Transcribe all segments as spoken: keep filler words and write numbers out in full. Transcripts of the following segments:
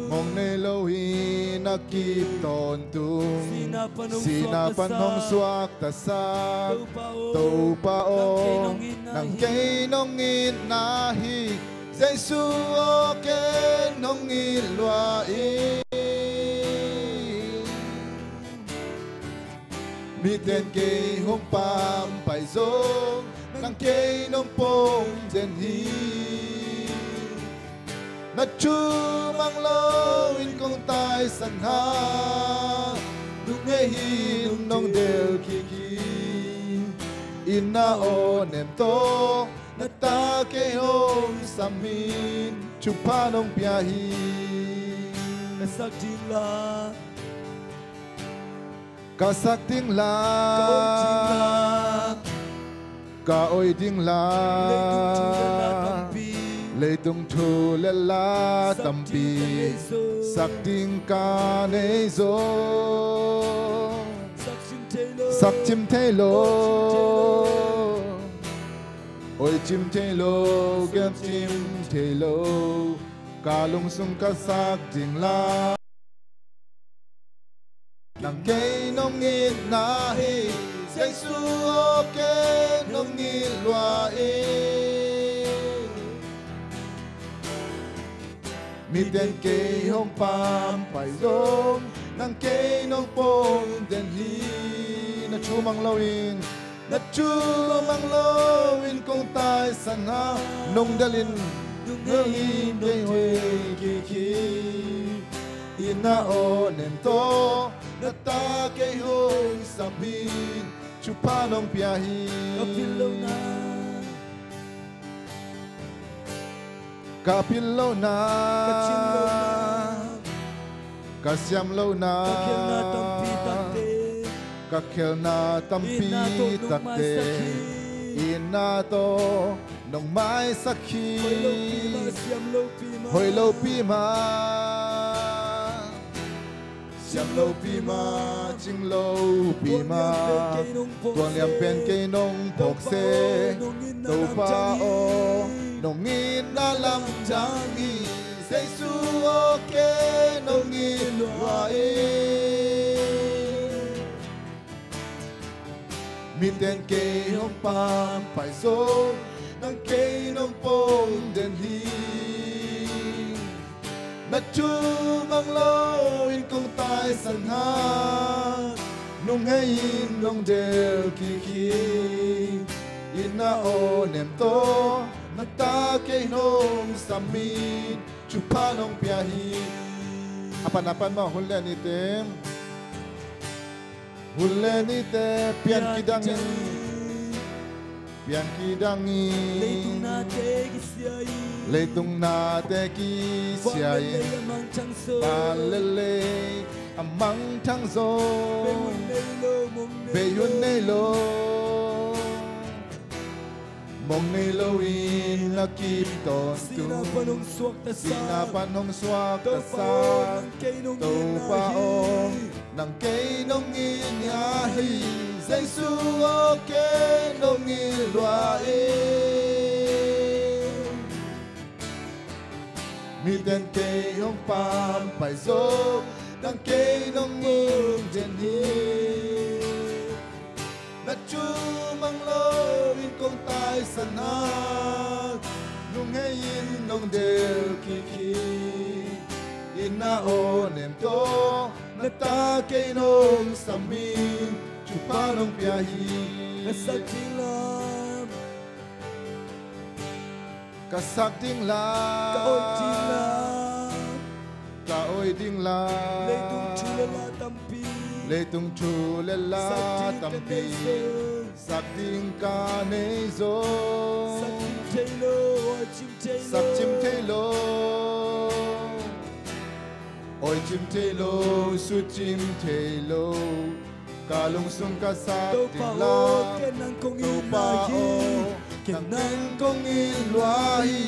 Mong nei lo in a kip tawntung, sihna pan hong suaktasak Topa aw, nang kei nong itna hi. Jesu aw, ken nong it lua in. Miten kei hong pampai zong, nang kei nong pom den hi. Na thu mang lo in kong taisan hang, nunghei hi nong del kik hi. Itna aw nem tawh, na ta kei hong sam in, thupha nong pia hi. Ka sak ding la, ka sak ding la, ka oi ding la, ka oi ding la. Leitung thu le la tampi, sak ding ka nei zo. Sak cim thei lo, oi cim thei lo, gelh cim thei lo. Ka lungsung ka sak ding la, nang kei nong itna hi. Jesu aw, ken nong it lua in. Miten kei hong pampai zong, nang kei nong pom den hi. Na thu mang lo in, na thu mang lo in kong taisan hang, nong del in, nunghei hi nong del kik hi. Itna aw nem tawh, na ta kei hong sam in, thupha nong pia hi. Ka pil lohna, ka pil lohna, ka cin lohna, ka siam lohna, ka khelna tampi takte, ka khelna tampi takte, itna tawh nong maisak hi. Hoih lopi mah, siam lopi mah, siam lopi mah, cing lopi mah, tuanliam pen kei nong phawk se. Topa aw, nong itna lamdang hi. Jesu aw, ken nong it lua in. Miten kei hong pampai zong, nang kei nong pom den hi. Na thu mang lo in kong taisan hang, nunghei in nong del kik hi. Itna aw nem tawh, na ta kei nong sam in, thupha nong pia hi. A pan a pan maw, hun le nite. Hun le nite pian kidang in, pian kidang in. Leitung nate kisia in, leitung nate kisia in. Van le lei a mangthang zo, van le lei a mangthang zo. Bei hun nei lo, mong nei lo, bei hun nei lo. Mong nei lo in a kip tawntung, sihna pan hong suaktasak, sihna pan hong suaktasak. Topa aw, nang kei nong itna hi. Topa aw, nang kei nong itna hi. Jesu aw, ken nong it lua in. Miten kei hong pampai zong, nang kei nong pom den hi. Na thu mang lo in kong taisan hang, nunghei in nong del kik hi. Itna aw nem tawh, na ta kei nong sam in, thupha nong pia hi. Ka sak ding la, ka sak ding la, ka oi ding la, ka oi ding la. Leitung thu le la tampi, leitung thu le la tampi, sak ding ka nei zo, sak ding ka nei zo. Sak cim thei lo, oi cim thei lo, sak cim thei lo. Oi cim thei lo, sut cim thei lo. Ka lungsung ka sak ding la, Topa aw, ken nang kong itna hi. Topa aw, ken nang kong it lua hi.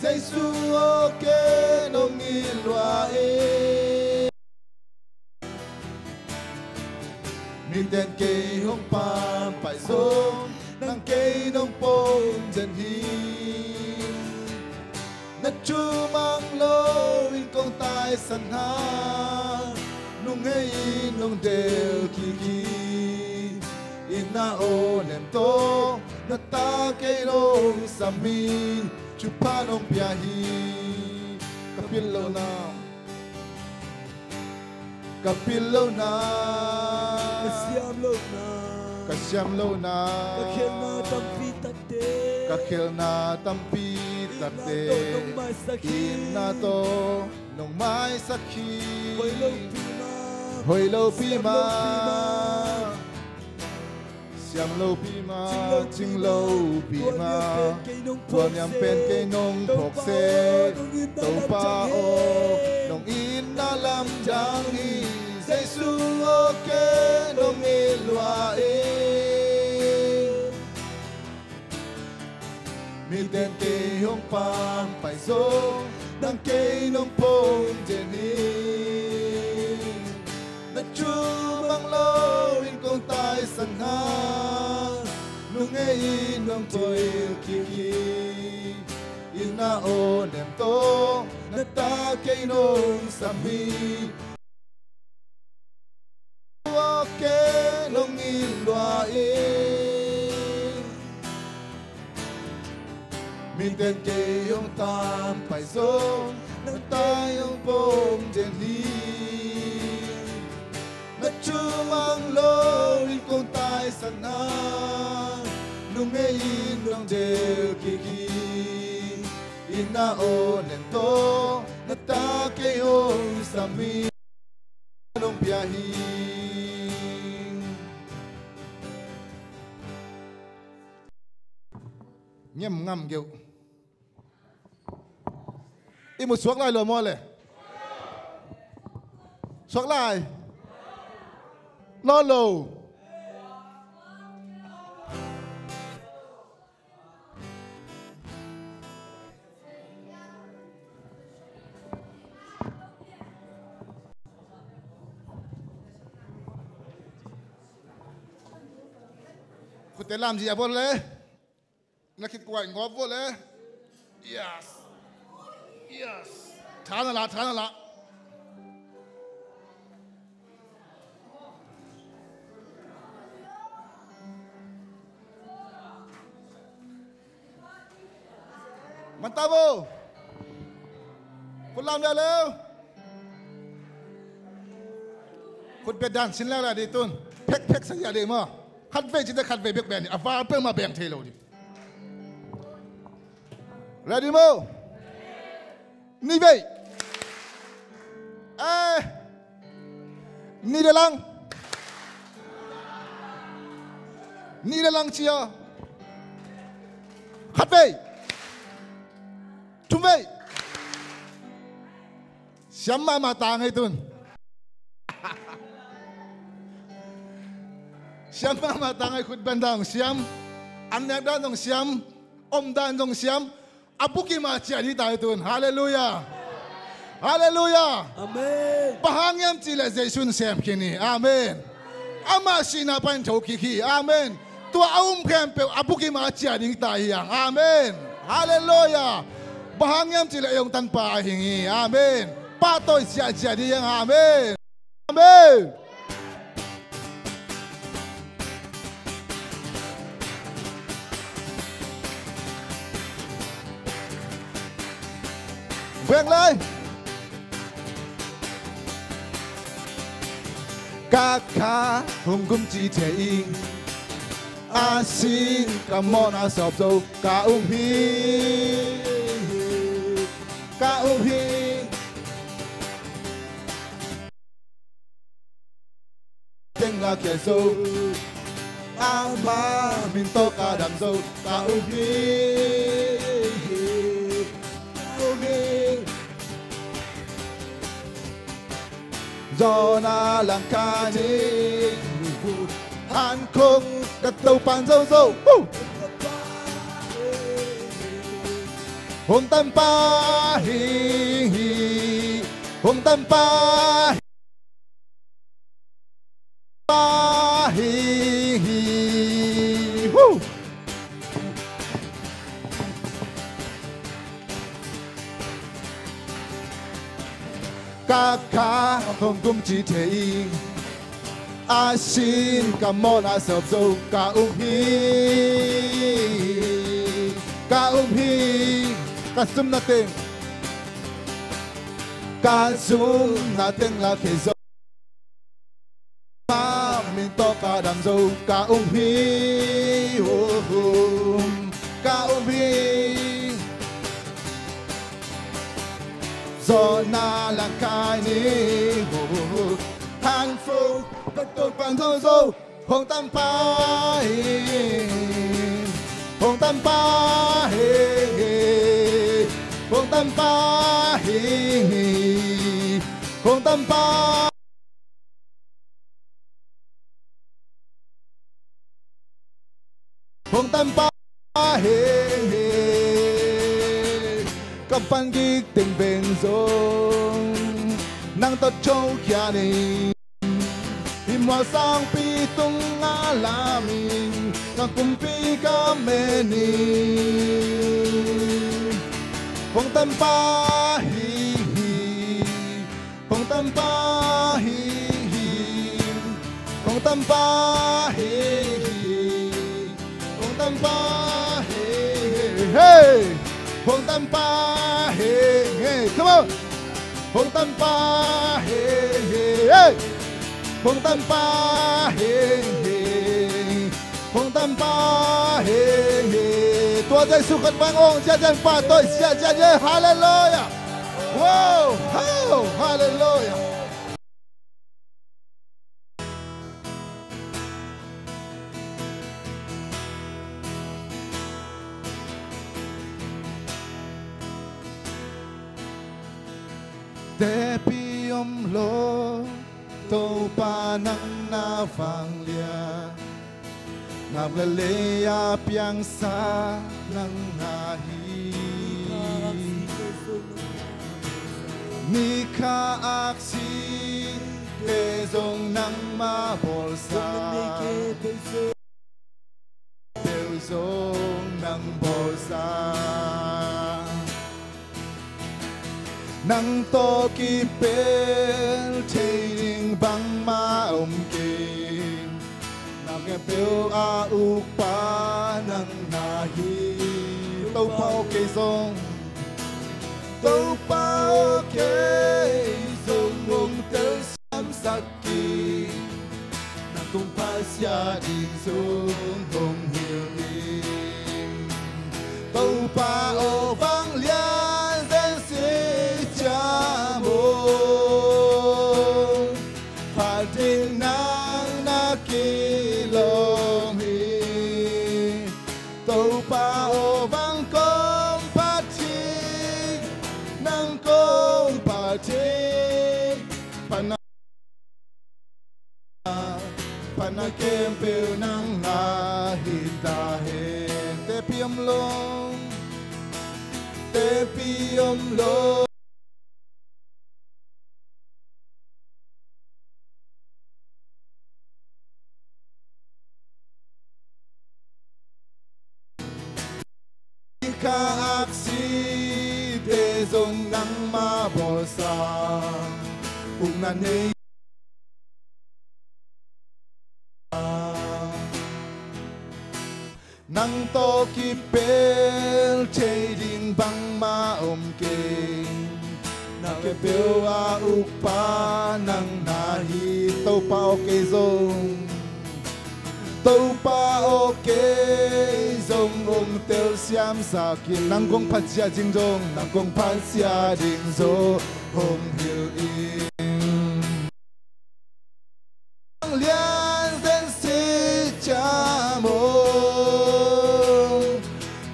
Jesu aw, ken nong it lua hi. Miten kei hong pampai zong, nang kei nong pom den hi. Na thu mang lo in Taisan ha, nung hei in nong del kik hi. Inn ah aw nem tawh na ta kei nong sam hi. Thupha nong pia hi. Ka pil lohna, ka pil lohna, ka siam lohna, ka siam lohna, ka khelna tampi takte, ka khelna tampi takte, inn ah tawh nong maisak hi. Inn ah tawh nong maisak hi. Hoih lopi mah, hoih lopi mah, siam lopi mah, cing lopi mah, cing lopi mah, tua niam pen kei nong phawk seh. Tua niam pen kei nong phawk seh. Topa aw, nong inn ah lamdang hi. Topa aw, nong inn ah lamdang hi. Jesu aw, kei nong it lua ing. Mite'n kei hong pampai zong, nang kei nong pom den hi. Na thu mang loin kong taisan hang, nung hei in nong toil kik hi. Inn ah aw nem tawh na ta kei nong sam hi. Tua kei nong it lua ing. Mite'n kei hong pampai zong, nang kei nong pom den hi. Na thu mang loin kong taisan hang, nung hei in nong del kik hi. Inn ah aw nem tawh na ta kei hong sam hi. Nong pia hi. Ngiam ngam geuh. I mu suak lai lo maw le? Suak lai. Lo lo. Khutte lam zia bawl le. Na khit kuai ngawp bawl le. Yes. Yes. Tha na la, tha na la. Man ta bo. Khut lam leuleu. Khut bia dan sin leuleu ding tun. Phek phek sa hia ding maw. Khat vei cite khat vei bek beng ding. A val peuhmah beng thei lo ding. Ready maw? Ni vei. Eh. Ni le lang. Ni le lang cia. Khat vei. Thum vei. Siam mahmah ta ngei tun. Siam mahmah ta ngei, khut beng dan zong siam. An nek dan zong siam. Om dan zong siam. A bukim a ciah ding ta hi tun. Halleluiah. Halleluiah. Amen. Bang hang hiam cih leh Jesu in sem khin hi. Amen. Amah sihna pan tho kik hi. Amen. Tua a um khempeuh a bukim a ciah ding ta hi hang. Amen. Halleluiah. Bang hang hiam cih leh ei hong tanpa a hing hi. Amen. Pahtawi ziahziah ding hi hang. Amen. Amen. Veng lai. Ka kha hong gum ci thei ing. A sin ka mawhna sawp zo ka um hi. Ka um hi. Teng la khia zo. Ama min tawh ka dam zo. Ka um hi. Ka um hi. Zawhna lang ka ni. Han khong ka Topa'n zo zo. Woo! Hong tanpa hi hi. Hong tanpa hi. Pa hi hi. Woo! Ka kha hong kumci thei, a sin ka mawhna sawp zo ka um hi, ka um hi. Ka zumna teng, ka zumna teng la khia zo. Min tawh ka dam zo ka um hi, uh, uh, ka um hi. Zawhna langkai ni, uh, uh, uh. Hang fo, ka tawh pan zo zo. Hong tam pa hi, hong tam pa hi, hong tam pa hi, hong tam pa, hong tam pa hi. Ka pan gik teng veng zong nang tawh thokhiat ning. Hih mual sangpi tungah lam ing, ka kumpi ka men ing. Hong tam pa hi hi, hong tam pa hi hi, hong tam pa hi hi. Hong tam pa hi hi, hey! Hong tam pa hi hi, come on! Hong tam pa hi hi, hey! Hong tam pa hi hi, hong tam pa hi hi. Tua Jesu khat vang ong, cia cia pa toi, cia cia ye, hallelujah! Wow! Ho! Hallelujah! Tepi om lo, Topa nang na vanglian, nak le lei a piangsa nang na hi. Ni kha aksi te zong nangmah bawlsa, peuh zong nang bawlsa. Nang tawh kipel thei ding bangmah om kei. Na khempeuh a ukpa nang na hi. Topa aw, kei zong, Topa aw, kei zong hong telsiamsak kei. Nang kong phasia ding zong hong hilh in. Topa aw, vanglian zen, sicia maw, phat ding nang na kilawm hi. Topa aw, nang kong phat hi, nang kong phat hi. Phatna, phatna khempeuh nang na hi ta hen. Tepi om lo, tepi om lo. Kha aksi te zong nangmah bawlsa, ukna nei. Nang tawh kipel thei ding bangmah om kei. Na khempeuh a ukpa nang na hi. Topa aw, kei zong, Topa aw, kei zong hong telsiamsak in. Nang kong phasia ding zong, nang kong phasia ding zong hong hilh in. Lian zen, sicia maw,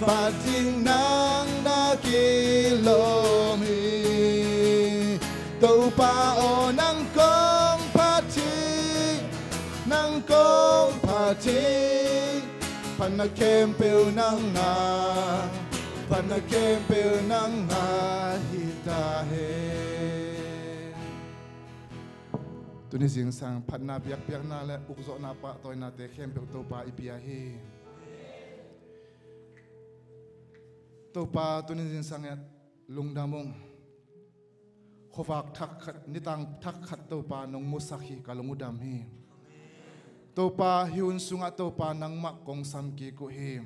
phat ding nang na kilawm hi. Topa aw, nang kong phat hi, nang kong phat hi. Phatna khempeuh nang na, phatna khempeuh nang na hi ta hen. Tuni zingsang phatna biakpiakna le ukzawhna pahtawinate khempeuh Topa i pia hi. Topa, tuni zingsang ah lungdam ung. khuavak thak khat, nitang thak khat Topa nong musak hi, ka lung uh dam hi. Topa, hih hun sungah Topa nangmah kong sam kik uh hi.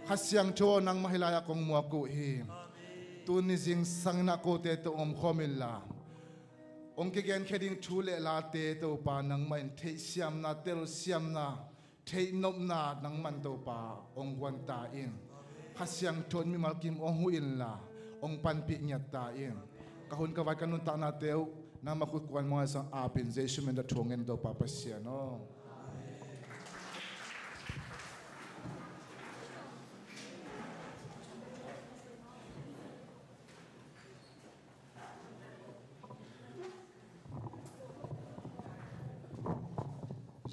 Kha Siangtho aw, nangmah hih lai-ah kong muak uh hi. Tuni zingsang inah kote tawh om khawm inla, hong kigenkhia ding thu le late Topa nangmah in theihsiamna, telsiamna, theihnopna nangman Topa hong guan ta in. Kha Siangtho in mimal kim hong huh inla, hong panpih ngiat ta in. Ka hun ka vai ka nuntaknate uh nangmah khut kuan mawng a zong apin Jesu min tawh thu hong ngen Topa Pasian aw.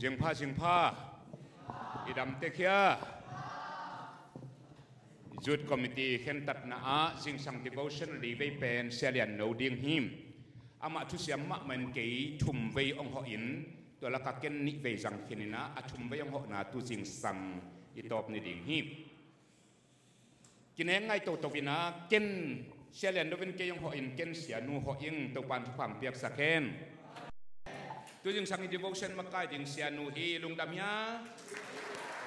Zingpha, zingpha. I dam tek hia? Youth Committee khentatna ah zingsang devotion li vei pen Sia Lian No ding hi. Amah thusiam mahmah in kei thum vei hong hawh in, tua lakah ken nih vei zang khin inah, a thum vei hong hawhna tu zingsang i tawp ni ding hi. Kineng ngai toto inah, ken Sia Lian No in kei hong hawh in, ken Sianu hawh ing, Topan thupha piaksak hen. Tu zingsang i devotion makai ding Sianu hi, lungdam hia?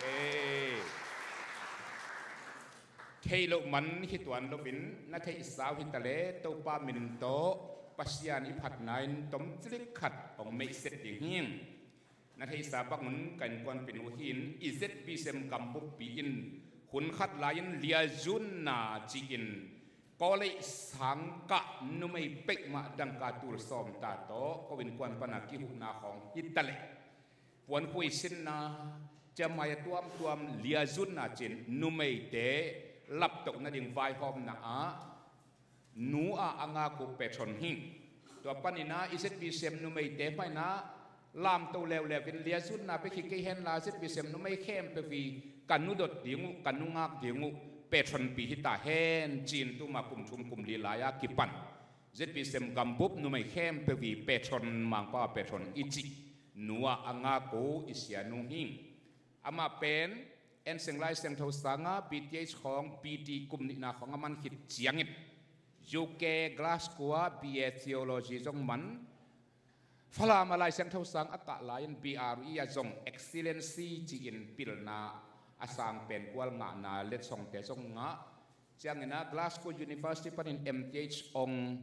Ee. Theih loh man hi tuan loin, na theihsa uh hi taleh Topa min tawh Pasian i phatna in tomcilik khat hong meihset ding hi. Na theihsa bangun ka innkuanpih nu hi in, i Z B C M gambuppi in hun khat lai-in liazunna ci-in, college sangkah numei peuhmah dangka tul sawm ta tawh ko innkuan pana kihuhna khawng hi taleh, puankhui sinna, ciammai a tuamtuam liazunna ci-in numeite laptoh nading vaihawmna ah nu a a ngak uh patron hi. Tua paninah i Z B C M numeite hmainah lamto leuleu in liazunna pia khit kei henla, Z B C M numei khempeuh i ka nu dot ding uh, ka nu ngak ding uh patronpi hi ta hen ci-in tuma kum thum kum li lai-a kipan Z B C M gambup numei khempeuh i patron, Mangpa patron i cih nu a a ngak uh i Sianu hi. Amah pen Ensign Lai Siangtho sangah B Th khawng, B D kum nihna khawng a man khit ciangin U K Glasgow ah B A Theology zong man, Falam ah Lai Siangtho sang a kah lai-in B R E ah zong Excellency ci-in pilna a sang pen kual ngahna letsongte zong ngah. Cianginah Glasgow University panin M Th ong,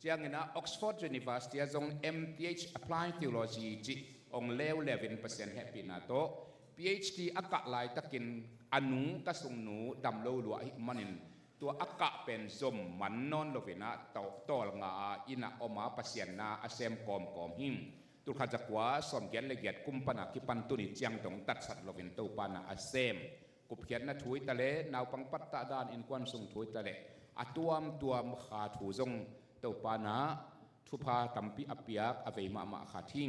cianginah Oxford University ah zong M Th Applied Theology cih ong leuleu in Pasian hehpihna tawh P H D a kah laitakin a nu, ka sungnu dam lo lua ahih manin tua a kah pen zom man nawn loinah tawh tawlnga a innah om a Pasian na a sem kawmkawm hi. Tulkhat zakua sawmgiat le giat kum pana kipan tuni ciang dong tatsat loin Topa na a sem kupkhiatna thu hi taleh, naupang pattah dan innkuan sung thu hi taleh, a tuamtuam kha thu zong Topa na thupha tampi a piak a vei mahmah khat hi.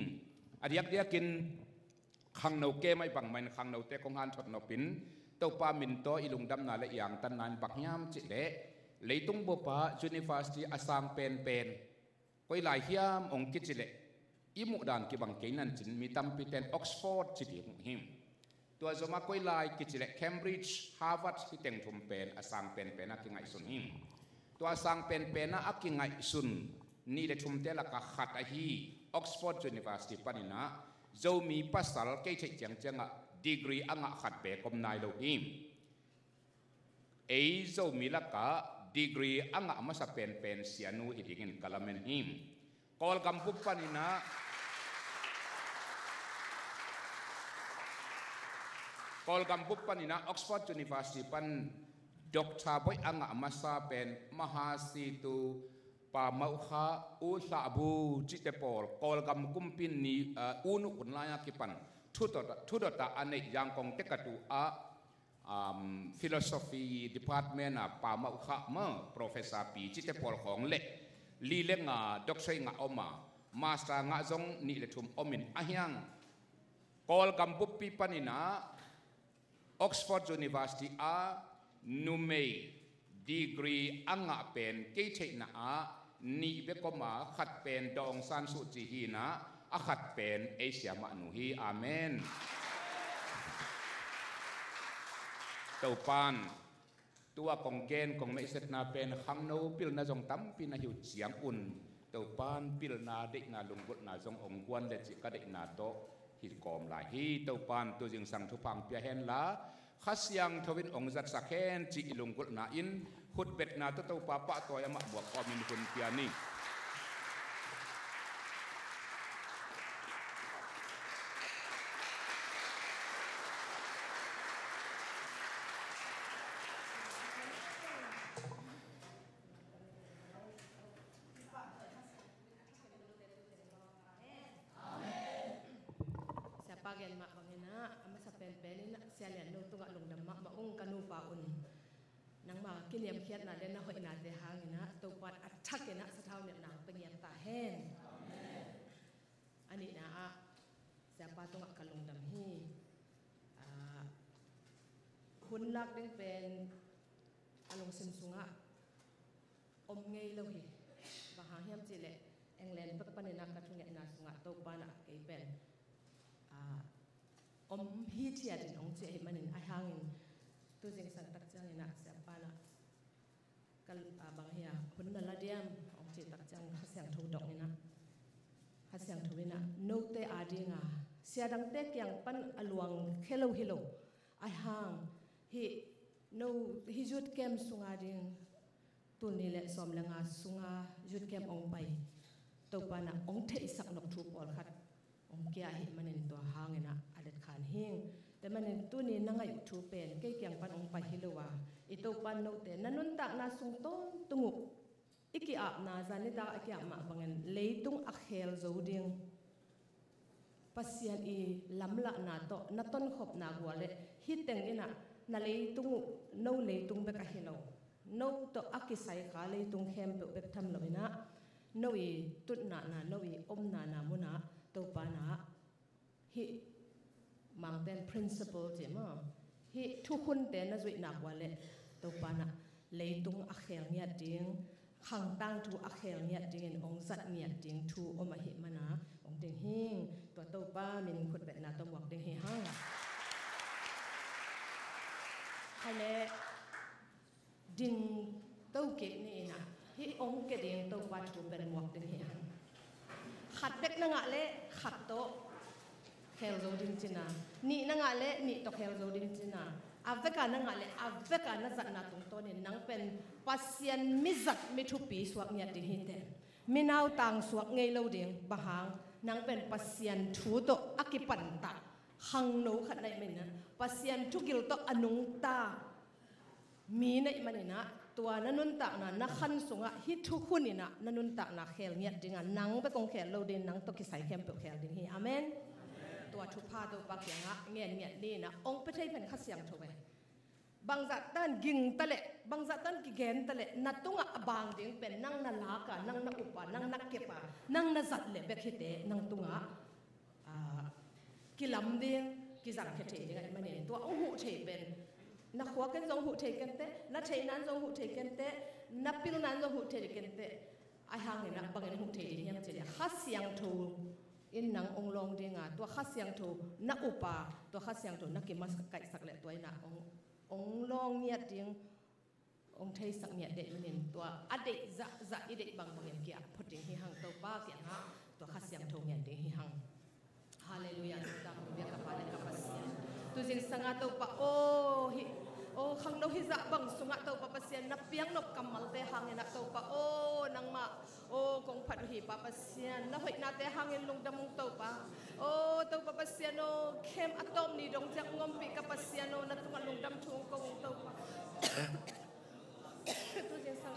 A diakdiakin khangno kei mai bangmahin khangnote kong hanthot nopin Topa min tawh i lungdamna le i angtanna in bang hiam cihleh, leitung bup ah university a sang penpen, koi lai hiam ong kici leh i muhdan kibang kei nancin mi tampite in Oxford ci ding uh hi. Tua zomah koi lai kici leh Cambridge, Harvard hi teng thum pen a sang penpen a kingaihsun hi. Tua a sang penpen a a kingaihsun nih le thumte lakah khat ahi Oxford University paninah Zomi pasal kei theih ciangciangah degree a ngah khat beek om nai lo hi. Ei Zomi lakah degree a ngah masa penpen Sianu hi dingin ka lamen hi. Kawlgam bup paninah, Kawlgam bup paninah Oxford University pan doctor boih a ngah masa pen Mahasi tu Pa Mauh Kha, U Hlah Bu cihte pawl Kawlgam kumpi ni, uh, U Nuh hun lai-a kipan thudot, thudot a a neih Yangon Tekatu ah um, Philosophy Department a Pa Mauh Kha maw, Professor pi cihte pawl khawng le li le nga doctorate ngah om a, master ngah zong nih le thum om in a hiang. Kawlgam buppi paninah Oxford University a numei degree a ngah pen kei theihna ah nih bek om a, khat pen Daw Aung San Suu Kyi hi inah, a khat pen ei siamah nu hi. Amen. Topan tua kong gen kong meihsetna pen khangno pilna zong tampi na hi uh ciangun Topan pilna, deihna, lunggulhna zong hong guan le cih ka deihna tawh hi kawm lai hi. Topan tu zingsang thupha hong pia henla, Kha Siangtho in hong zatsak hen cih i lunggulhna in, khutbetna tawh Topa pahtawi amah muak kawmin hun pia ni. Siapa gen mah bangin ah, a masa penpen in ah, Sia Lian No tungah lungdam mahmah ung. Ka nupa un nangma kiniamkhiatna le na hoihnate hangin ah, Topa a thakin ah sathau niatna hong pia ngiat ta hen. A nihna ah, Siapa tungah ka lungdam hi. Ah, hun lak ding pen a lungsim sungah om ngei lo hi. Bang hang hiam cihleh, England pek panin ah ka thungetna sungah Topa in ah kei pen, ah, om hithiat in hong ci ahih manin, ahi hangin tu zingsang tak ciangin ah Siapa in ah ka, ah, bang hiam, hun na la diam, hong cih tak ciang Kha Siangtho dong in ah, Kha Siangtho in ah, note ading a, sia dangte kiang pan a luang khia lo hi lo. Ahi hang, hih, no, hih youth camp sung ading, tul nih le sawm le nga sunga youth camp hong pai Topa in ah hong theihsak nop thu pawlkhat hong kia ahih manin tua hangin ah a letkhan hing. Tua manin tuni na ngaih uh thu pen kei kiang pan hong pai hi lo a, i Topa in note na nuntakna sung tawntung uh, i ki-apna, zan nitak a ki-ap mah bangin leitung a khel zo ding Pasian i lamlahna tawh na tonkhopna gual le hih teng in ah na leitung uh, no leitung bek ahi lo, no tawh a kisai kha leitung khempeuh bek tham lo in ah, no i tutnahna, no i omnana munah Topa in ah hih Mangte'n principle ci maw, hih thukhunte na zuihna gual le Topa in ah leitung a khel ngiat ding, khang tangthu a khel ngiat dingin hong zat ngiat ding thu om ahih manin ah hong ding hing. Tua Topa min khutbetna tawh muak ding hi hang. Kha le ding to kik ni in ah, hih hong kia ding Topa thu pen muak ding hi hang. Khat bek na ngah leh khat tawh khel zo ding cihna, nih na ngah leh nih tawh khel zo ding cihna, a vek a na ngah leh a vek a na zatna tungtawnin nang pen Pasian mi zat mi thupi suak ngiat ding hi teh. Mi nautang suak ngei lo ding, bang hang, nang pen Pasian thu tawh a kipantah khangno khat na hih manin ah, Pasian thugil tawh a nungta mi na hih manin ah, tua na nuntakna, na khan sungah hih thukhun in ah na nuntakna khel ngiat ding a, nang bek hong khel lo ding, nang tawh kisai khempeuh khel ding hi. Amen. Tua thupha Topa kiangah ngen ngiat ni in ah, hong pia thei pen Kha Siangtho e. Bangzah tan ging ta leh, bangzah tan kigen ta leh, na tungah a bang ding pen nang na lak a, nang na up a, nang na kep a, nang na zat leh bek hi teh, nang tungah, ah, kilam ding, kizangkhia thei ding ahih manin tua hong huh thei pen, na khuak in zong huh thei ken teh, na theihna in zong huh thei ken teh, na pilna in zong huh thei ken teh. Ahi hangin ah bangin huh thei ding hiam cih leh, Kha Siangtho in nang hong lawng ding a, tua Kha Siangtho na up a, tua Kha Siangtho na kimasak kaihsak leh tua in ah hong, hong lawng ngiat ding, hong theisak ngiat ding ahih manin, tua a deih zahzah i deih bangbangin ki-ap phot ding hi hang. Topa kiangah tua Kha Siangtho ngen ding hi hang. Halleluiah. Nuntak hong pia ka Pa le ka Pasian, tu zingsang a Topa aw, hih, aw, khangno hih zah bang sungah Topa Pasian na piaknop kammalte hangin ah Topa aw, nangmah aw, kong phat uh hi Pa Pasian, na hoihnate hangin lungdam ung Topa. Aw Topa Pasian aw, khem a tawp ni dong ciang hong ompih ka Pasian aw, na tungah lungdam thu hong ko ung Topa. Tu zingsang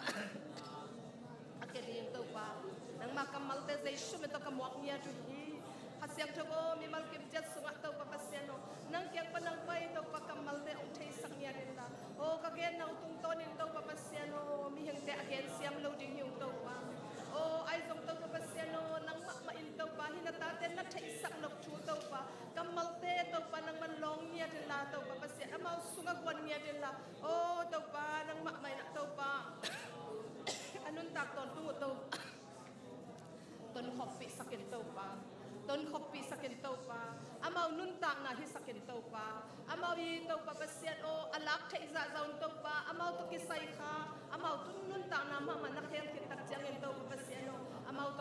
a kia ding Topa, nangmah kammalte Jesu min tawh ka muak ngiat uh hi. Kha Siangtho aw, mimal kim ciat sungah Topa Pasian aw, nang kiang pan nang pai Topa kammalte hong theisak ngiat inla, aw, ka genna uh tungtawnin Topa Pasian aw, mihingte a gen siam lo ding hi ung Topa. Aw, ahi zong Topa Pasian aw, nang mahmah in Topa, hih na tate na theihsak nop thu Topa, kammalte Topa nangman lawng ngiat inla Topa Pasian, amau sungah guan ngiat inla, aw Topa, nang mahmah in ah Topa, a nuntak tawntung uh Topa, tonkhopih sak in Topa, tonkhopih sak in Topa, amau nuntakna hih sak in Topa, amau i Topa Pasian aw, a lak theih zahzah un Topa, amau tawh kisai kha, amau tun nuntakna mahmah na khel khit tak ciangin Topa Pasian aw, amau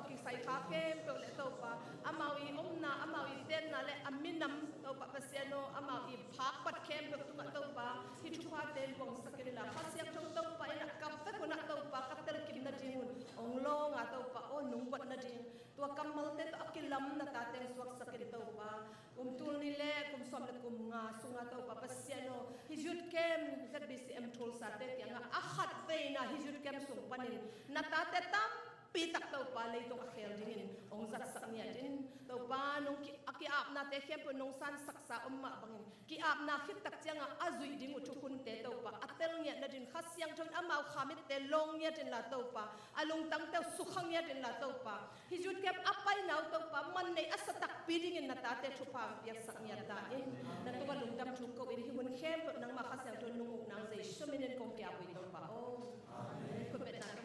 Kha khempeuh le Topa, amau i omna, amau i tenna le a minam Topa Pasian aw, amau i phakpat khempeuh tungah Topa, hih thuphate luangsak inla, Kha Siangtho Topa in a kap vek un ah Topa, ka telkim nadingun hong lawng a Topa aw, nong buat nading tua kammalte tawh a kilam na tate hong suaksak in Topa. Kum tul nih le kum sawm le kum nga sungah Topa Pasian aw, hih youth camp Z B C M Tulsa te kiangah a khat veina hih youth camp sung panin na tate tampi tak Topa leitung a khel dingin hong zatsak ngiat in Topa, nong ki, a ki-apnate khempeuh nong sansaksa om mah bangin ki-apna khit tak ciangah a zuih ding uh thukhunte Topa a tel ngiat nadin Kha Siangtho in amau kha mitte lawng ngiat inla Topa, a lungtangte uh sukha ngiat inla Topa, hih youth camp a paina uh Topa, man nei a sa takpi dingin na tate thupha piaksak ngiat ta in, na tungah lungdam thu ko in, hih hun khempeuh nangmah Kha Siangtho nong uk nang Jesu min in kong kiap uh hi Topa aw. Amen. Khutbetna tawh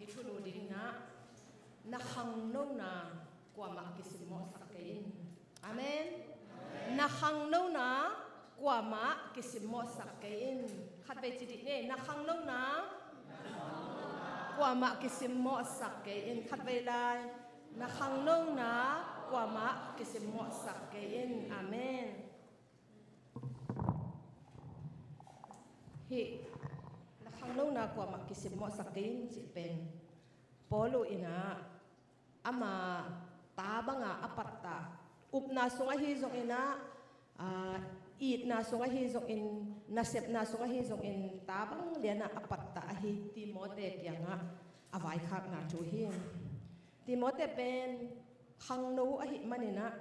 i thulu ding in ah, na khangnona kuamah kisimmawhsak kei in. Amen. Na khangnona kuamah kisimmawhsak kei in. Khatvei ci dih ni, na khangnona kuamah kisimmawhsak kei in. Khatvei lai, na khangnona kuamah kisimmawhsak kei in. Amen. Hih na khangnona kuamah kisimmawhsak kei in cih pen Paul uh in ah ama ta banga a pattah upna sung ahi zongin ah, aa, itna sung ahi zongin, nasepna sung ahi zongin ta bang lianah a pattah ahi Timote kiangah a vaikhakna thu hi. Timote pen khangno ahih manin ah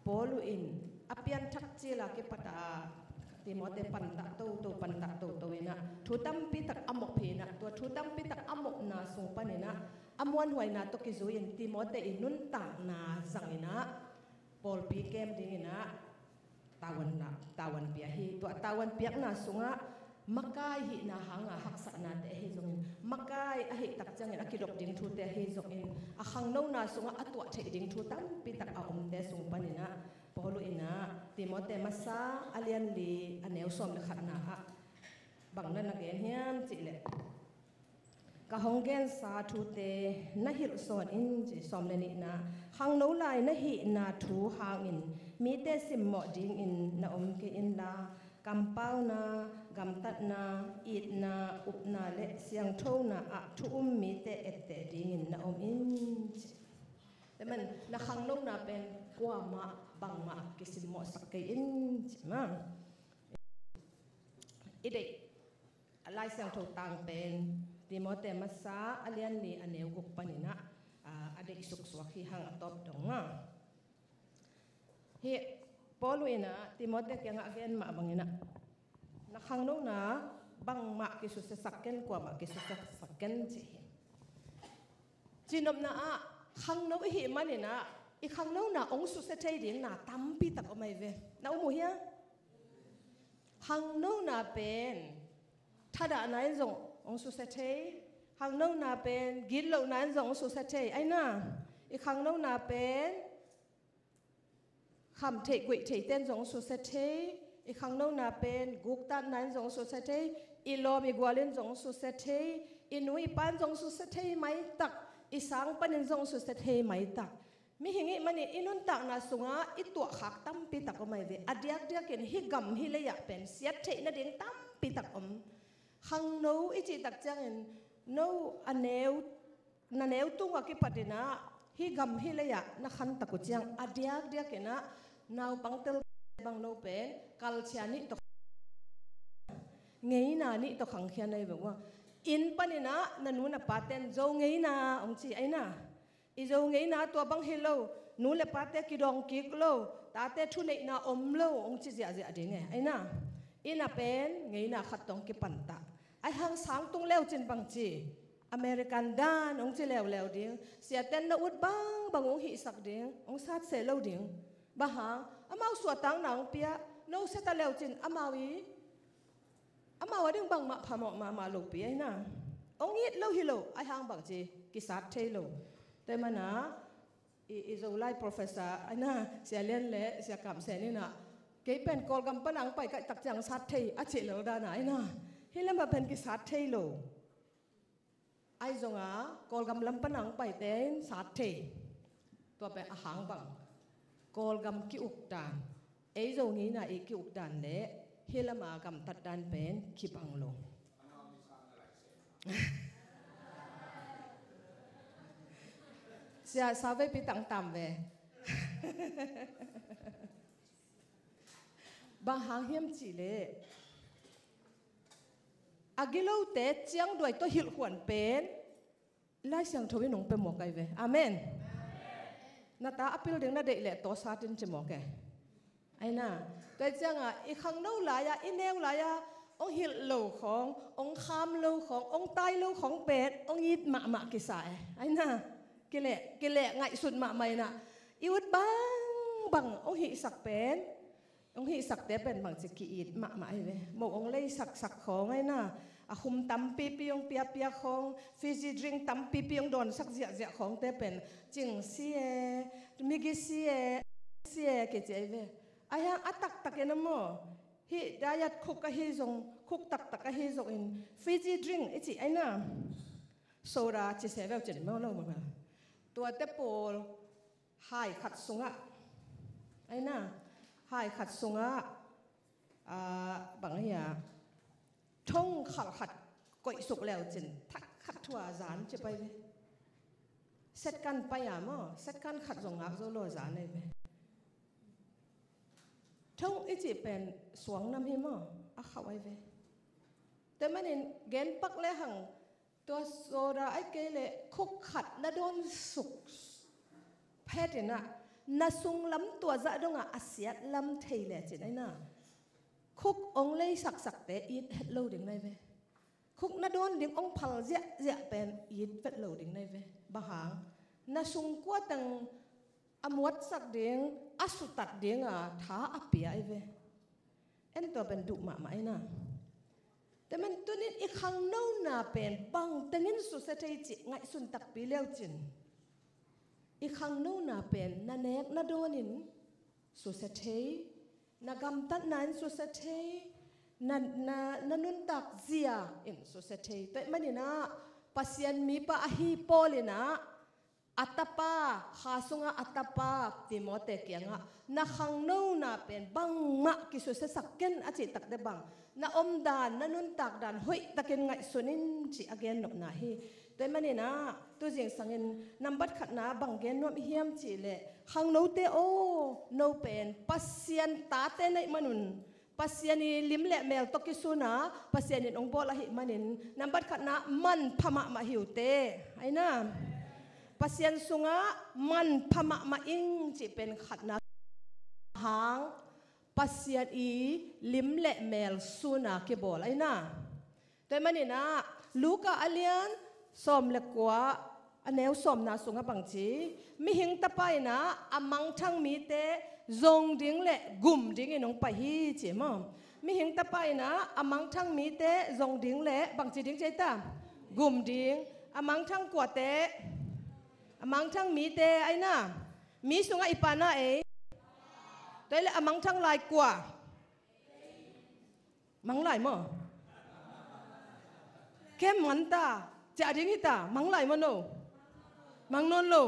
Paul uh in a pianthak cil a kipat a Timote pantah toto, pantah toto in ah thu tampi tak a mawh phin ah, tua thu tampi tak a mawhna sung panin ah a muanhuaina tawh kizui in Timote i nuntakna zangin ah pawlpi kem dingin ah tavuan, tavuan pia hi. Tua tavuan piakna sungah makai hihna hanga haksatnate ahi zongin, makai ahih tak ciangin a kidop ding thute ahi zongin, a khangnona sungah a tuah theih ding thu tampi tak a omte sung panin ah Paul uh in ah Timote masa a lianli a neu sawm le khatna ah bang na na gen hiam cihleh, ka hong gensa thute na hilh sawn in, ci sawm le nihna, khangno lai na hihna thu hangin mite simmawh dingin na om kei inla, kampauna, gamtatna, itna, upna le siangthona ah thu um mite etteh dingin na om in, ci. Tua man na khangnona pen kuamah bangmah kisimmawhsak kei in, ci mah. I deih Lai Siangtho tang pen Timote masa a lianli a neu guk panin ah, aa, a deih suksuak hi hang a tawp dong a. Hih Paul uh in ah Timote kiangah a gen mah bangin ah, na khangnona bangmah kisusiasak ken, kuamah kisusiasak ken ci hi. Cihnopna ah khangno i hih manin ah i khangnona hong susia thei ding na tampi tak om ahi ve. Na um uh hia? Khangnona pen thadahna in zong hong susia thei. Khangnona pen gitlohna in zong hong susia thei. Aina, i khangnona pen khamtheih guihtheihte in zong hong susia thei. I khangnona pen guktatna in zong hong susia thei. I lawm i gual in zong hong susia thei. I nu i pa in zong hong susia thei maitak. I sang panin zong hong susia thei maitak. Mihing i hih manin i nuntakna sungah i tuahkhak tampi tak om ahi ve. A diakdiakin hih gam hih lei-ah pen siat theih nading tampi tak om. Khangno i cih tak ciangin no a neu, na neu tungah kipatin ah hih gam hih lei-ah na khantak uh ciang a diakdiakin ah naupang tel bang no pen kalchia nih tawh, ngeina nih tawh khangkhia na hi ve uh a. Inn panin ah na nu na paten zo ngeina hong ci aina. I zo ngeina tua bang hi lo, nu le pate kidawng kik lo, tate thuneihna om lo hong ci ziahziah ding e. Aina, inn ah pen ngeina khat tawh hong kipantah. Ahi hang sang tung leu cin bang ci, American dan hong ci leuleu ding. Siaten na ut bangbang hong hihsak ding, hong sat se lo ding. Bang hang, amau suahtakna hong pia, no sia ta leu cin amau i amau a ding bangmah phamawh mahmah lopi aina. Hong it lo hi lo, ahi hang bang ci kisat thei lo. Tua manin ah i, i Zolai professor aina Sia Lian le Sia Kam Sen ina, kei pen Kawlgam pana ang pai kaihtak ciang sat thei a cih lel dana aina, hih lamah pen kisat thei lo. Ahi zonga Kawlgam lam pana ang paite in sat thei. Tua pen a hang bang, Kawlgam ki-uk dan, ei Zo ngina i ki-uk dan le hih lama gamtat dan pen kibang lo. Sia, saveipi tangtam ve. Bang hang hiam cihleh, a gilote ciangduai tawh hilhhuan pen Lai Siangtho in hong pia mawk ahi ve. Amen. Na ta a pil ding na deih leh tawh sat in ci mawk e. Aina, tua cianga i khangno lai-a, i neu lai-a hong hilh lo khawng, hong kham lo khawng, hong tai lo khawng pen hong it mahmah kisa e. Aina, kileh, kileh ngaihsut mahmah ina, i ut bangbang hong hihsak pen, hong hihsakte pen bangci ki-it mahmah ahi ve. Mo hong leisaksak khawng aina, a khum tampipi hong piapia khawng, fizzy drink tampipi hong dawnsak ziahziah khawngte pen cing si e, migi si e, si e kici ahi ve. Ahi hang a taktakin a maw, hih diet coke ahi zong, coke taktak ahi zongin fizzy drink i cih aina, soda ci se veu cin maw lo maw. Tuate pawl hai khat sungah, aina, hai khat sungah, ah, bang ahi a, thong khalh khat koihsuk leucin thak khat thua zan ci pai ve. Setkan pai a maw, setkan khat zong ngak zo lo zan ahi ve. Thong i cih pen suang nam hi maw, a khauh ahi ve. Tua manin genpak lehang, tua soda ahih kei leh coke khat na dawnsuk phet inah, na sunglam tua zah dongah a siat lam thei lecin aina, coke hong leisaksakte it het lo ding nai ve. Coke na dawn ding hong phal ziahziah pen it vet lo ding nai ve. Bang hang, na sungkua teng a muatsak ding, a sutat dinga tha a pia ahi ve. En, tua pen duh mahmah aina. Tua man tunin i khangnona pen bang tengin susia thei cih ngaihsun takpi leucin, i khangnona pen na nek na dawnin susia thei, na gamtatna in susia thei, na, na, na nuntak zia in susia thei. Tua ahih maninah Pasian mipa ahi Paul inah a tapa, kha sungah a tapa Timote kiangah na khangnona pen bangmah kisusiasak ken a cih takte bang, na omdan, na nuntak dan hoihtakin ngaihsun in cih a gen nopna hi. Tua ahih maninah tu zingsangin nambat khatna bang gen nuam i hiam cihleh, khangnote aw, no pen Pasian tate na hih manun, Pasian i lim le mel tawh kisuna Pasian in hong bawl ahih manin, nambat khatna manpha mahmah hi uh teh. Aina, Pasian sungah manpha mahmah ing cih pen khatna hang, Pasian i lim le mel suna kibawl aina. Tua ahih maninah Luka a lian sawm le kua, a neu sawmna sungah bangci, mihing tapa inah a mangthang mite zong ding le gum dingin hong pai hi ci maw. Mihing tapa inah a mangthang mite zong ding le bangci ding ci ta? Gum ding. A mangthang kuate? A mangthang mite aina. Mi sungah i pana ei? Tua ahih leh a mangthang lai kua? Mang lai maw? Kem man ta, ciah ding hi ta, mang lai maw no? Mang nawn lo.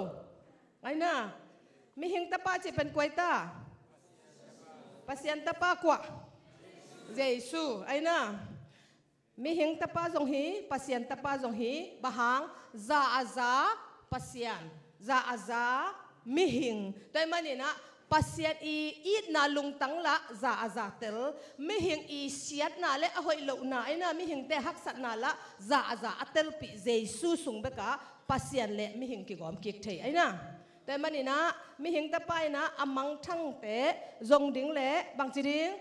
Aina, mihing tapa cih pen kua hi ta? Pasian tapa kua? Jesu, aina. Mihing tapa zong hi, Pasian tapa zong hi, bang hang, za a za Pasian, za a za mihing. Tua ahih maninah Pasian i itna lungtang lah za a za tel, mihing i siatna le a hoih lohna aina, mihingte haksatna lah za a za a telpih Jesu sung bekah Pasian le mihing kigawm kik thei aina. Tua ahih maninah mihing tapa inah a mangthangte zong ding le bangci ding?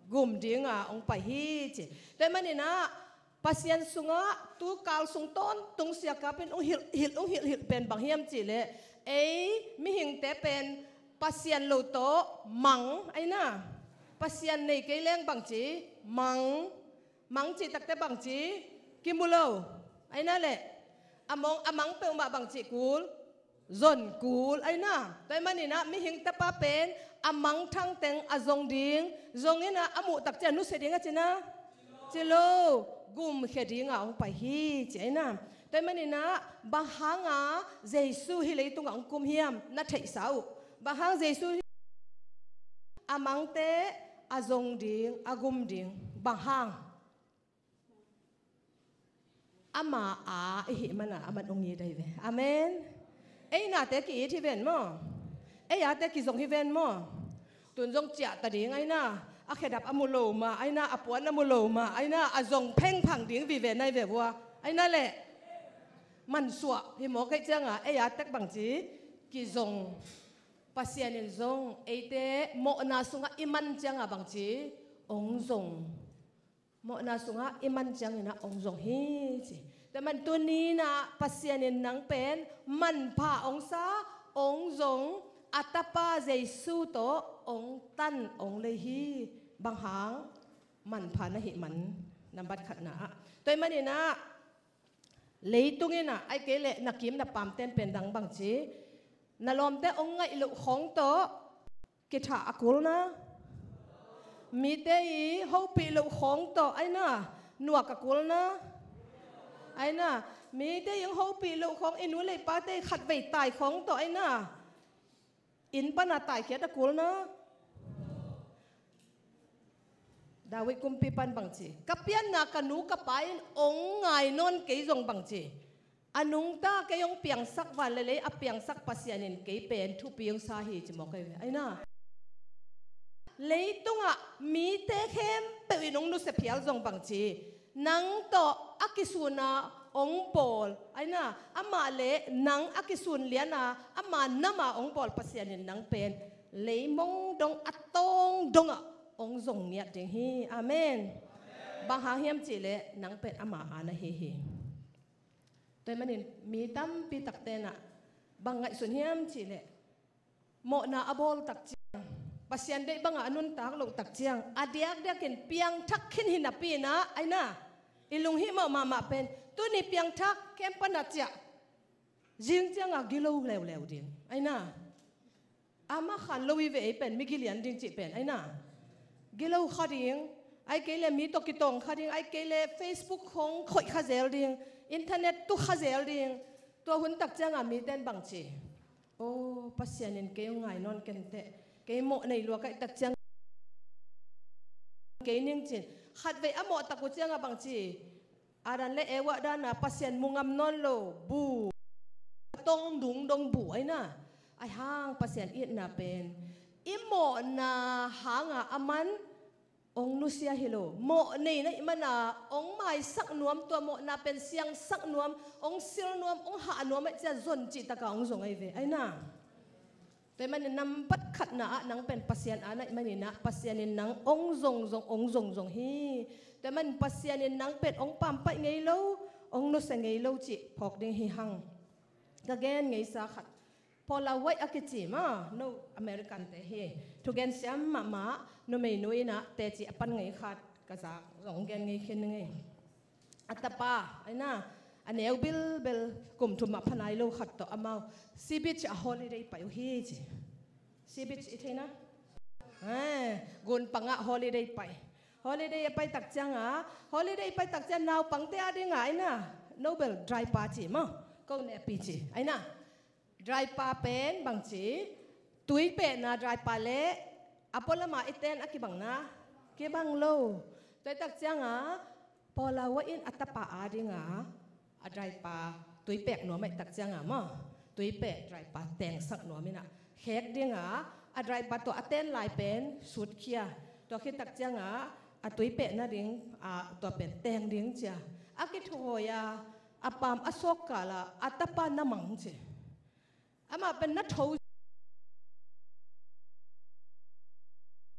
Gum dinga hong pai hi ci. Tua ahih maninah Pasian sungah tu kal sung tawntung siakap in hong hilh, hilh, hong hilh, hilh pen bang hiam cihleh, ei mihingte pen Pasian lo tawh mang aina. Pasian nei kei leng bangci? Mang. Mang cih takte bangci? Kimu lo aina leh. A mang, a mang peuhmah bangci kul? zon kul ahi na. Tua ahih manin ah mihing tapa pen a mangthang teng a zong ding, zong in ah a muh tak ciang nusia ding a ci na, ci lo, gumkhia ding a hong pai hi ci ahi na. Tua ahih manin ah bang hang a Jesu hih leitungah hong kum hiam na theihsa uh. Bang hang Jesu a mangte a zong ding, a gum ding, bang hang? Ama a ihih man a, aman hong it ahi ve. Amen. Ei nate ki-it hi ven maw? Ei ate kizong hi ven maw? Tun zong ciah ta ding ahi na. A khedap a mu lo mah ahi na, a puan a mu lo mah ahi na, a zong phengphang ding vive nai ve vua ahi na leh. Mansuah hi mawk ahih ciang a, ei a tek bangci kizong. Pasian in zong eite mawhna sungah i man ciang a bangci hong zong. Mawhna sungah i man ciangin ah hong zong hi ci. Tua ahih man tuni in ah Pasian in nang pen manpha hong sa, hong zong, a tapa Jesu tawh hong tan hong lei hi. Bang hang? Manpha na hih man, nambat khatna ah. Tua ahih manin ah leitung in ah, ahih kei leh na kim na pamten pen dang bangci, na lawmte hong ngaih loh khawng tawh kithah a kul na, mite i hopih loh khawng tawh ahi na, nuak a kul na, ahi na, mite i hong hopih loh khawng, i nu le i pate i khatvei tai khawng tawh ahi na, inn pana taikhiat a kul na. David kumpipa in bangci, ka pianna ka nu ka pa in hong ngai nawn kei zong bangci, a nungta kei hong piangsak, van le lei a piangsak Pasian in kei pen thupi hong sa hi ci mawk ahi ve. Ahi na, leitungah mite khempeuh in hong nusia phial zong bangci, nang tawh a kisun a hong bawl ahi na, amah le nang a kisun lian a, ama nam a hong bawl Pasian in nang pen leimong dong a tawng dongah hong zong ngiat ding hi. Amen. Bang hang hiam cih leh nang pen ama a na hi hi. Tua ahih manin mi tampi takte in ah bang ngaihsun hiam cih leh, mawhna a bawl tak ciang, Pasian deih bangah a nuntak loh tak ciang, a diakdiakin piangthak khin hi napi in ah ahi na, i lunghimawh mahmah pen, tuni piangthak, kem pana ciah, zing ciang a gilo leuleu ding ahi na. Ama khan lo i ve ei pen, mi gilian ding cih pen ahi na. Gilo kha ding, ahih kei leh mi tawh kitawng kha ding, ahih kei leh Facebook khawng khoih kha zel ding, internet tu kha zel ding. Tua hun tak ciang a mite in bangci, aw, Pasian in kei hong ngai nawn ken teh, kei mawh nei lua ka hih tak ciang kei ning cin. Khatvei a mawh tak uh ciang a bangci, Adam le Eva dan a Pasian mu ngam nawn lo bu, a tawng dung dong bu ahi na. Ahi hang Pasian itna pen i mawhna hang a aman hong nusia hi lo. Mawh nei na hih man a hong maisak nuam, tua mawhna pen siangsak nuam, hong sil nuam, hong hah nuam ahih ciang zon cihtak a hong zong ahi ve ahi na. Tua ahih manin nambat khatna ah nang pen Pasian a na hih manin ah Pasian in nang hong zongzong, hong zongzong hi. Tua ahih manin Pasian in nang pen hong pampaih ngei lo, hong nusia ngei lo cih phawk ding hi hang. Ka gen ngeisa khat, Paula White a kici maw, no American te hi. Thugen siam mahmah, numeinu in ah teci a pan ngei khat ka zak zong gen ngei khin ngei. A tapa ahi na, a neu bilbel, kum thum a pha nai lo khat tawh amau sea beach a holiday pai uh hi ci. Sea beach i thei na? Eh, gunpang ah holiday pai. Holiday a pai tak ciang a, holiday pai tak ciang naupangte a ding a ahi na, Nobel dry pa ci maw, ko ne pi ci ahi na. Dry pa pen bangci, tui pehna dry pa le a pualam a i ten a kibang na, kibang lo. Tua ahih tak ciang a, Paula White in a tapa a ding a, a dry pa tui pek nuam ahih tak ciang a maw, tui pek dry pa tengsak nuam in ah, khek ding a, a dry pa tua a ten lai pen sutkhia. Tua khit tak ciang a, a tui pek nading a, tua pen teng ding ci a, a kithuhawi a, a paam a sawk kal a, a tapa na mang ci. Amah pen na tho,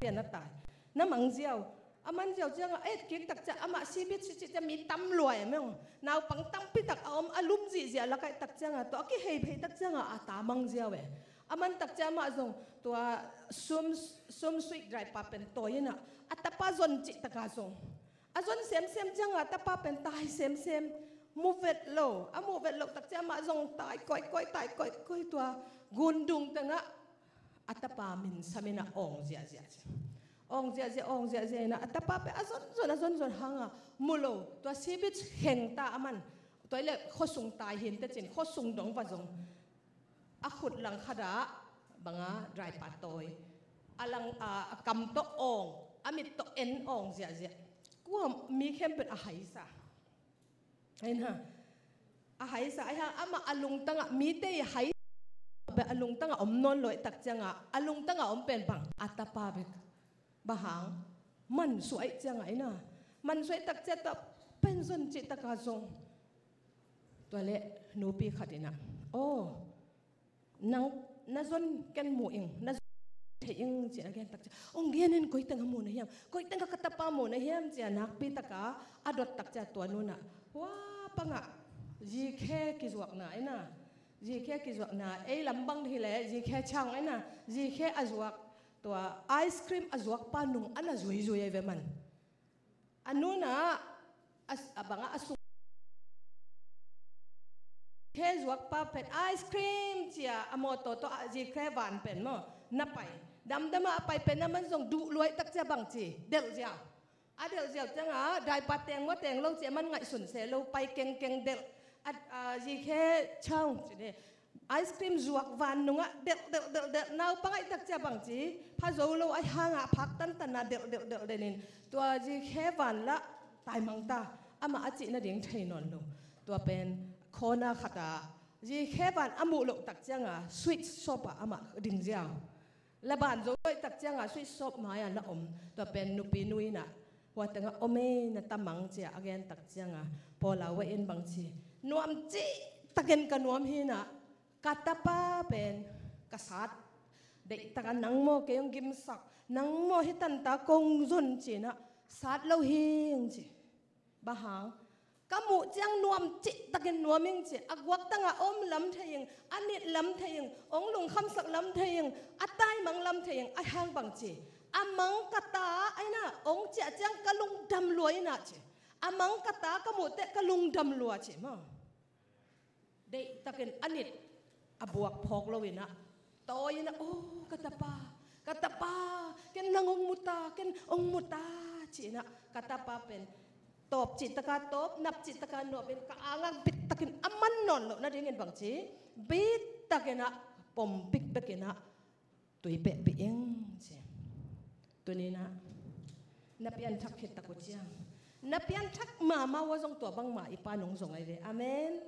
na tai, na mang ziau. A man ziau ciang a, a et kik tak ciang amah sea beach cih ciang mi tam lua e maw. Naupang tampi tak a om, a lum zihziah lak ahih tak ciang a, tua a kihei phei tak ciang a, a ta mang ziau e. A man tak ciang amah zong tua swim, swimsuit dry pa pen tawi in ah, a tapa zon cihtak a zong, a zon semsem ciang a, a tapa pen tai semsem. mu vet lo, a muh vet loh takciang amah zong tai koih koih, tai koih koih, tua gundung tengah a tapa min sam in a awng ziahziah ci. Awng ziahziah, awng ziahziah in a, a tapa pen a zonzon, a zonzon hang a mu lo, tua seabed kheng ta a man. Tua hi leh khuasung tai hi inteh ci-in khuasung dong va zong, a khut langkhat ah bang a, dry part tawi, a lang, a, a kam tawh awng, a mit tawh en awng ziahziah. Kua mi khempeuh a haisa. Ahi na, a haisa, ahi hang amah a lungtang ah, mite i hai, a lungtang ah om nawn lo ahih takciang a, a lungtang ah om pen bang, a tapa bek. Bang hang, mansuah ahih ciang a, ahi na, mansuah ahih takciang tua pen zon cih tak a zong, tua leh nupi khat in a, aw, nang na zon ken mu ing, na zon thei ing ci-in a gen takciang, hong gen in, koi teng a mu na hiam, koi teng a ka tapa mu na hiam ci-in a nakpi tak a a dot takciang tua nu in a, hua pang ah zikhe kizuakna, ahi na, zikhe kizuakna, ei lam bang hi leh zikhe chang, ahi na, zikhe a zuak, tua ice cream a zuakpa nung a na zuizui ahi ve man. A nu in a, a, a bang a, a sung, khe zuakpa pen ice cream ci-a, a mawtaw tawh a zikhe van pen maw, na pai. Damdam a a pai pen a man zong duh lua ahih takciang bang ci, delh ziau. A delh ziau ciang a, dry part teng maw teng lo ci-a man ngaihsun se lo, pai kengkeng delh. A, a zikhe chang ci ni. Ice cream zuak van nung ah delh, delh, delh, delh. Naupang ahih takciang bang ci, pha zo lo ahih hang a phak tantan a delh, delh, delh, delh in, tua zikhe van lah taimang ta. Amah a cih nading thei nawn lo. Tua pen corner khat ah zikhe van a muh loh takciang a sweet shop ah amah ding ziau. La ban zo lo ahih takciang a sweet shop mai ah na om. Tua pen nupi nu in a, hua teng ah om ei, na ta mang ci-a a gen takciang a, Paula wei in bang ci, nuam cih takin ka nuam hi in a, ka tapa pen ka sat deih tak a, nang maw kei hong gimsak, nang maw hi tan ta kong zon ci-in a, sat lo hi ing ci. Bang hang, ka muh ciang nuam cih takin nuam ing ci. A guaktang a om lam thei ing, a nit lam thei ing, hong lungkhamsak lam thei ing, a taimang lam thei ing, ahih hang bang ci, a mang ka ta, ahi na, hong ciah ciang ka lungdam lua in a ci. A mang ka ta ka muh teh ka lungdam lua ci maw. Deih takin a nit a buak phawk lo in a, tawi in a, oh, ka tapa, ka tapa, ken nang hong mu ta, ken hong mu ta ci-in a, ka tapa pen tawp cih tak a tawp, nap cih tak a nop in, ka ang ah bit takin a man nawn loh nadingin bang ci, bit takin a pom bikbek in a, tui pehpih ing ci. Tuni in a, na pianthak khit tak uh ciang, na pianthak mahmah uh a zong tua bangmah i Pa nong zong ahi ve. Amen.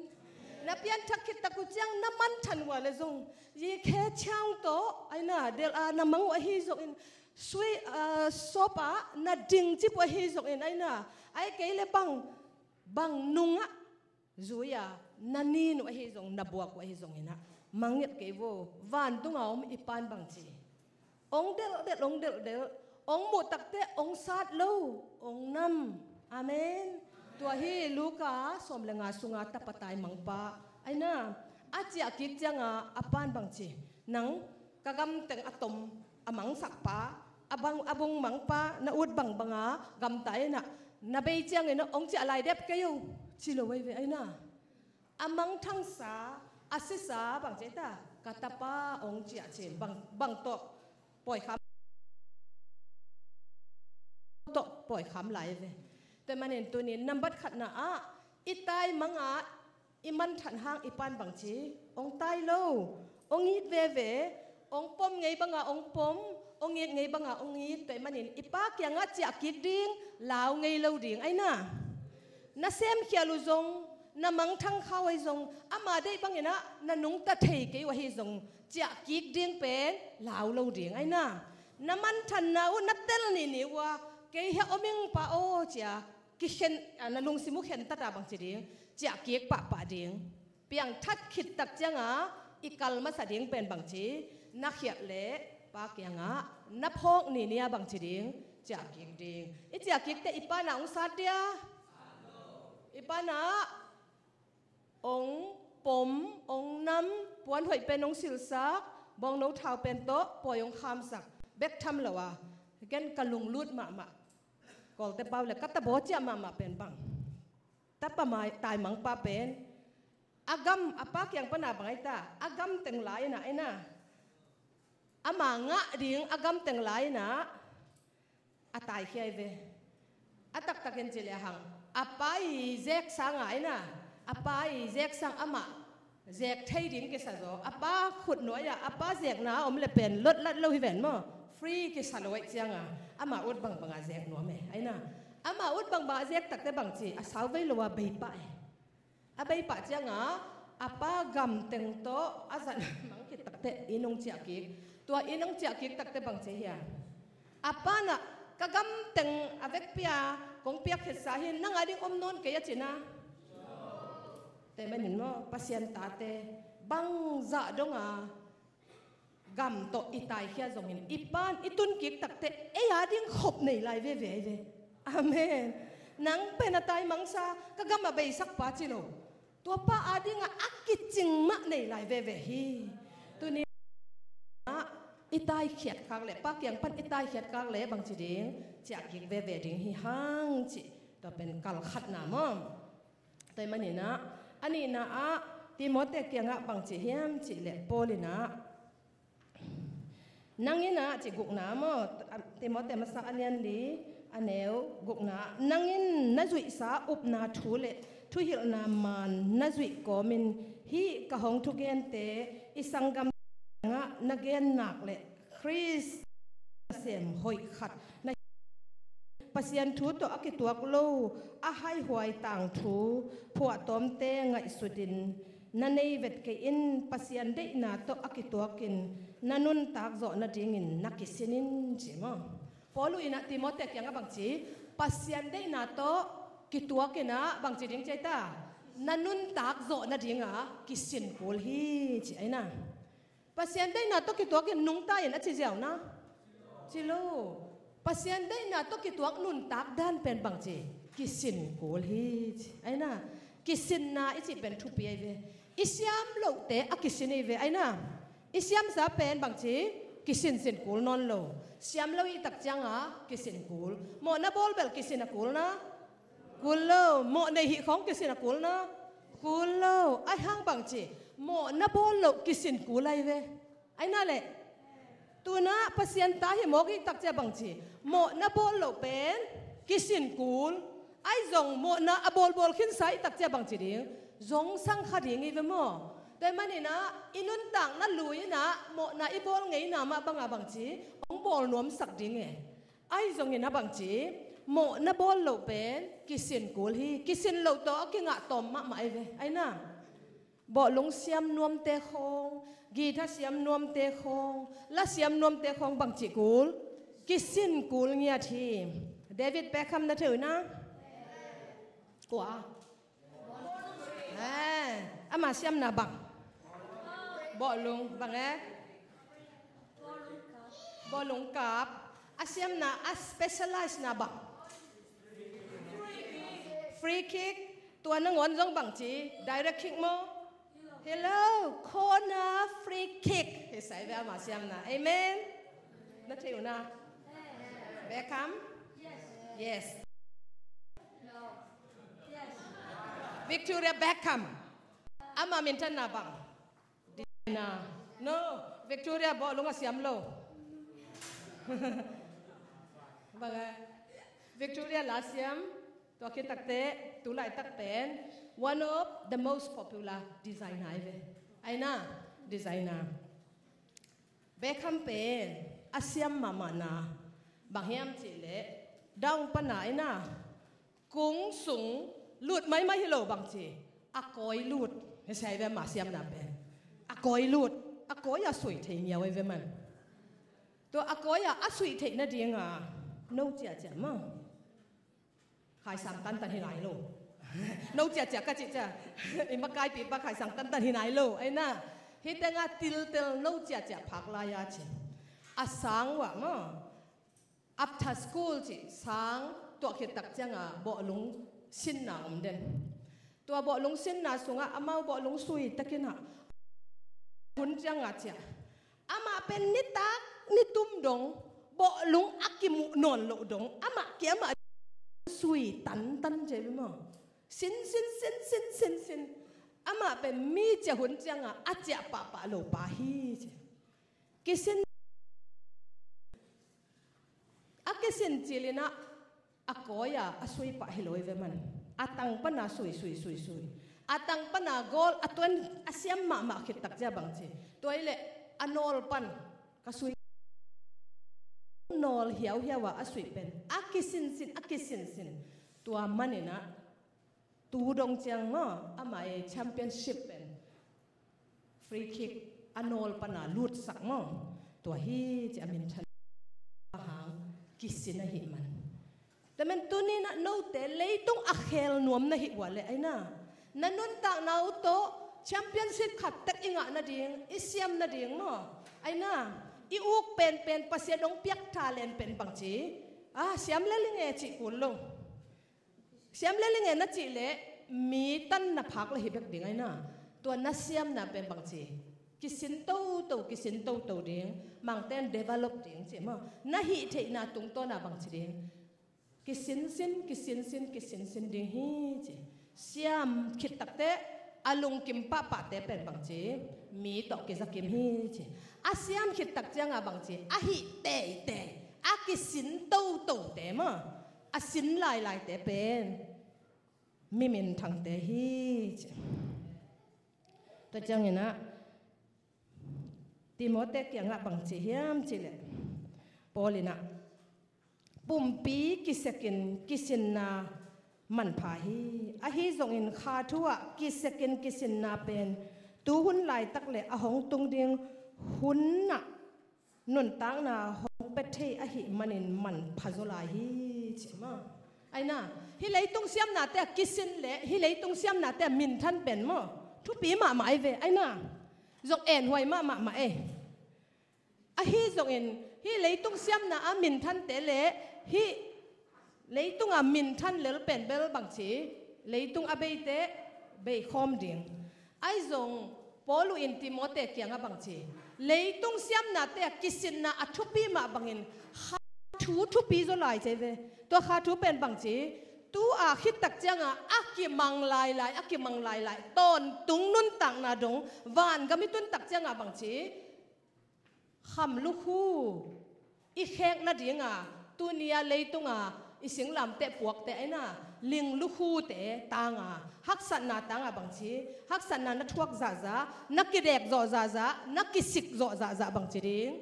Na pianthak khit tak uh ciang, na manthan uh a leh zong, zikhe chang tawh, ahi na, delh a na mang uh ahi zongin, sweet, ah, shop ah na ding cip uh ahi zongin, ahi na, ahih kei leh bang, bang nung ah zui a na nin uh ahi zong, na buak uh ahi zongin a, mangngilh kei vo. Vantung a om i Pa'n bang ci, hong delhdelh, hong delhdelh, hong muh tak teh hong sat lo, hong nam. Amen. Tua hi Luka sawm le nga sung a tapa taimangpa, ahi na, a ciah kik ciang a, a Pa'n bang ci, nang ka gam teng a tom a mangsak pa, a bang, a bung mang pa, na ut bangbang a gamta in a, na bei ciangin a hong ciah lai dep kei o, ci lo ahi ve, ahi na. A mangthangsa, a sisa bang ci ta, ka tapa hong ciah ci, bang, bang tawh pawi kham, tawh pawi kham lai ve. Tua ahih manin tuni in nambat khatna ah, i taimang a i manthan hang i Pa'n bang ci, hong tai lo, hong it veve, hong pom ngei bang a hong pom, hong it ngei bang a hong it. Tua ahih manin i Pa kiangah ciah kik ding, lau ngei lo ding, ahi na. Na semkhial uh zong, na mangthang kha uh ahi zong, ama deih bangin a na nungta thei kei uh ahi zong, ciah kik ding pen lau lo ding, ahi na. Na manthanna uh na tel nini uh a, kei hiah om ing Pa aw ci a, kikhen, a, na lungsim uh khentat a bang ci ding, ciah kik pahpah ding. Piangthak khit tak ciang a i kal masa ding pen bang ci, na khialh leh Pa kiangah na phawk nini a bang ci ding, ciah kik ding. I ciah kik teh i Pa'n a hong sat dia, i Pa'n a hong pom, hong nam, puan hoih pen hong silsak, bawngno thau pen tawh pawi hong khamsak bek tham lo a, ken ka lunglut mahmah, Kawlte pau leh ka tabaw ciah mahmah pen bang, a pa mai taimangpa pen a gam a pa kiang pana bang aita a gam teng lai inah inah ama ngah ding a gam teng lai inah a taikhia hi ve. A taktakin ci lehang a pa i zek sang a inah a pa i zek sang amah zek thei ding kisa zaw a pa khutnuai-ah a pa zekna a om le pen lotlat lo hi ven maw? Free kisa lo aih cianga ama ut bangbanga zek nuam e. Aina ama ut bangbanga zek takte bangci a sau vei lo a bei pah e. A bei pah cianga a pa gamteng tawh a zat mang khit takte inn hong ciah kik. Tua inn hong ciah kik takte bangci hia? A pa nah ka gamteng a vekpi-a kong piak khetsa hi, nang a ding om nawn kei a cina. Te manin maw Pasian tate bangzah donga gam tawh i taikhia zongin i pan i tunkik takte ei a ding khop nei lai veve ai ve. Amen. Nang pen a tai mangsa ka gam a beisak pa ci lo. Tua pa a dinga a kicing mah nei lai veve hi. Tuni ah i taikhiat khak le pa kiang pan i taikhiat khak le bangci ding ciah kik veve ding hi hang ci. Tua pen kal khatna maw? Tua hi maninah a nihna ah Timote kiangah bangci hiam cih leh Paul inah nang inah ci gukna maw? Timote masa a lian li a neu gukna ah nang in na zuihsa upna thu le thuhilhna man na zuih kawmin hih ka hong thugente i sanggam ngah na gen nak le Khrist nasem hoih khat na Pasian thu tawh a kituak lo a haihuai tangthu phuahtawmte ngaihsutin na nei vet kei in Pasian deihna tawh a kituakin na nuntak zawh nadingin na kisin in ci maw? Paul uh inah Timote kiangah bangci Pasian deihna tawh kituakin ah bangci ding ci aita na nuntak zawh nadinga kisin kul hi ci aina. Pasian deihna tawh kituakin nungta in a ci ziau na ci lo. Pasian deihna tawh kituak nuntak dan pen bangci kisin kul hi ci aina. Kisinna i cih pen thupi ai ve. I siam lohte a kisin hi ve aina. I siamsa pen bangci kisinsin kul nawn lo. Siam lo i tak cianga kisin kul. Mawhna bawl bel kisin a kul na? Kul lo. Mawh nei hih khawng kisin a kul na? Kul lo. Ai hang bangci mawhna bawl loh kisin kul ai ve. Aina le tunah Pasian ta hi mawk i tak cia bangci mawhna bawl loh pen kisin kul. Ai zong mawhna a bawlbawl khinsa i tak cia bangci ding zong sang kha ding i ve maw? Tua hi maninah i nuntakna lui inah mawhna i bawl ngeina mah banga bangci hong bawl nuamsak ding e. Ai zongin a bangci mawhna bawl loh pen kisin kul hi. Kisin loh tawh a kingah tawm mahmah i ve aina. Bawhlung siam nuamte khawng, guitar siam nuamte khawng, la siam nuamte khawng bangci kul? Kisin kul ngiat hi. David Beckham na thei uh na? Kua? Eh, ama siamna bang? Bawhlung bang eh? Bawhlung kap. A siamna a specialize na bang? Free kick. Tua nangawn zong bangci direct kick maw? Hello, corner free kick. Hi sai ve ama siamna. Amen. Na thei uh na? Beckham? Yes. Victoria Beckham. Ama minthanna bang? Designer. No, Victoria bawhlung a siam lo. Bang a Victoria la siam. Tua khit takte tulaitak pen one of the most popular designer ai ve. Aina designer. Beckham pen a siam mahmahna bang hiam cihleh daung pana aina kung sung lut maimai hi lo bangci a kawi lut. Hi sai ve ama siamna pen a kawi lut. A kawi a sui thei ngiau ai ve man. Tua a kawi a a sui theih nadinga no ciahciah maw? Khaisang tantan hi lai lo. No ciahciah ka cih ciah i makaipipa khaisang tantan hi lai lo aina. Hitenga tiltel no ciahciah phak lai a ci a sang uh ah maw? After school cih sang tuah khit tak cianga bawhlung sinna om den. Tua bawhlung sinna sungah amau bawhlung sui takinah hun cianga ciah amah pen nitak nitum dong bawhlung a kimuh nawn loh dong amah kiamah sui tantan cei maw? Sin, sin, sin, sin, sin, sin. Amah pen mi ciah hun ciangah a ciah pahpah lo pa hi ci. Kisin a kisin cilinah a kawi-a a sui pah hi lo hi ve man. A tang pana sui, sui, sui, sui. A tang pana goal a tuan a siam mahmah khit tak cia bang ci. Tua hi leh a nawl pan ka sui nawl hiauhiau a a suih pen a kisinsin, a kisinsin. Tua maninah tu dong ciang maw, amah i championship pen free kick a nawl pana lutsak maw, tua hi ci a minthan hang kisin ahi man. Tua man tuninah note leitung a khel nuam na hih uh leh aina, na nuntakna uh tawh championship khat tek i ngah nading, i siam nading maw, aina, i uk penpen Pasian hong piak talent pen bangci, a siam lel i nge cih kul lo. Siam lel i nge na cih leh mi tanna phak le hi bek ding aina. Tua na siamna pen bangci, kisin toto, kisin toto ding, mangten develop ding ci maw. Na hih theihna tungtawna bangci ding, kisinsin, kisinsin, kisinsin ding hi ci. Siam khit takte a lungkim pahpahte pen bangci, mi tawh kizakim hi ci. A siam khit tak cianga bangci, a hih teitei, a kisin totote maw, a sin lailaite pen mi minthangte hi ci. Tua cianginah Timote kiangah bangci hiam cih leh Paul inah pumpi kisekin kisinna manpha hi. Ahi zongin kha thu-ah kisekin kisinna pen tuhun laitak le a hong tung ding hunah nuntakna hong pia thei ahih manin manpha zaw lai hi ci maw. Aina, hih leitung siamnate a kisin le hih leitung siamnate a minthan pen maw, thupi mahmah ahi ve. Aina, zong enhuai mahmah mah ei. Ahi zongin hih leitung siamna a minthante le hih leitunga minthan lel pen bel bangci, leitung a beite beikhawm ding. Ahi zong Paul uh in Timote kiangah bangci, leitung siamnate a kisinna a thupi mah bangin kha thu thupi zaw lai cei ve. Tua kha thu pen bangci, tu-a khit tak cianga a kimang lailai, a kimang lailai tawntung nuntakna dong vangam i tun tak cianga bangci, kham lukhu i khek nadinga, tunia leitunga i singlamteh puakte aina, ling lukhute tanga, haksatna tanga bangci, haksatna na thuak zahzah, na kidek zawh zahzah, na kisik zawh zahzah bangci ding,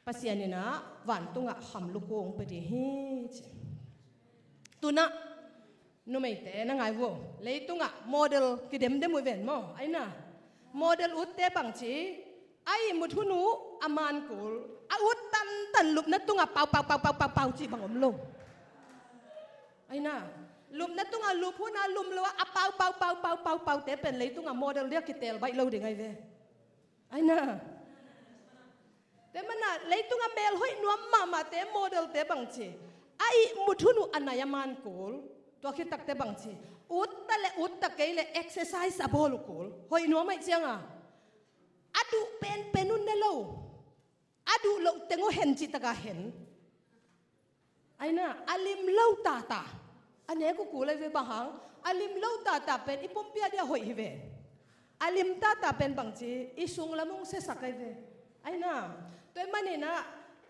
Pasian inah vantungah kham lukhu hong pia ding hi ci. Tunah numeite na ngai vo, leitungah model kidemdem uh ven maw. Aina, model utte bangci, a ihmut hun uh a man kul, a ut tantan lupna tungah pau pau pau pau pau pau cih bang om lo. Aina, lupna tungah lup huna lum lo a pau pau pau pau pau pau te pen leitungah model dia kitel baih lo ding ahi ve. Aina, tua mana leitungah melhoih nuam mahmahte modelte bangci, a ihmut hun uh a nai a man kul. Tua khit takte bangci, utta le utta kei le exercise a bawl uh kul. Hoih nuam aih cianga a duh penpen un ne lo, a duh loh teng uh hen cih taka hen. Aina, a lim lo tata a nek uh kul ahi ve. Bang hang, a lim lo tata pen i pumpi a dia hoih hi ve. A lim tata pen bangci, i sunglam hong siasak ahi ve. Aina, tua maninah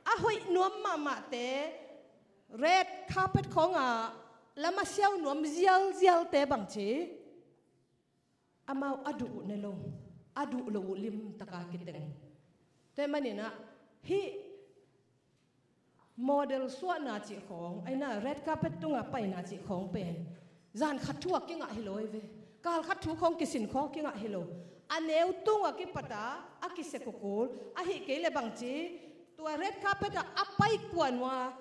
a hoih nuam mahmahte red carpet khawngah lam a siau nuam zialzialte bangci, amau a duh uh ne lo, a duh lo uh limtaka kiteng. Tua maninah hih model suahna cih khawng, aina, red carpet tungah paina cih khawng pen zan khat thu a kingah hi lo ahi ve. Kal khat thu khawng kisin khawng kingah hi lo. A neu tungah kipata a kisek uh kul, ahi kei le bangci, tua red carpet ah a pai kuan uh a,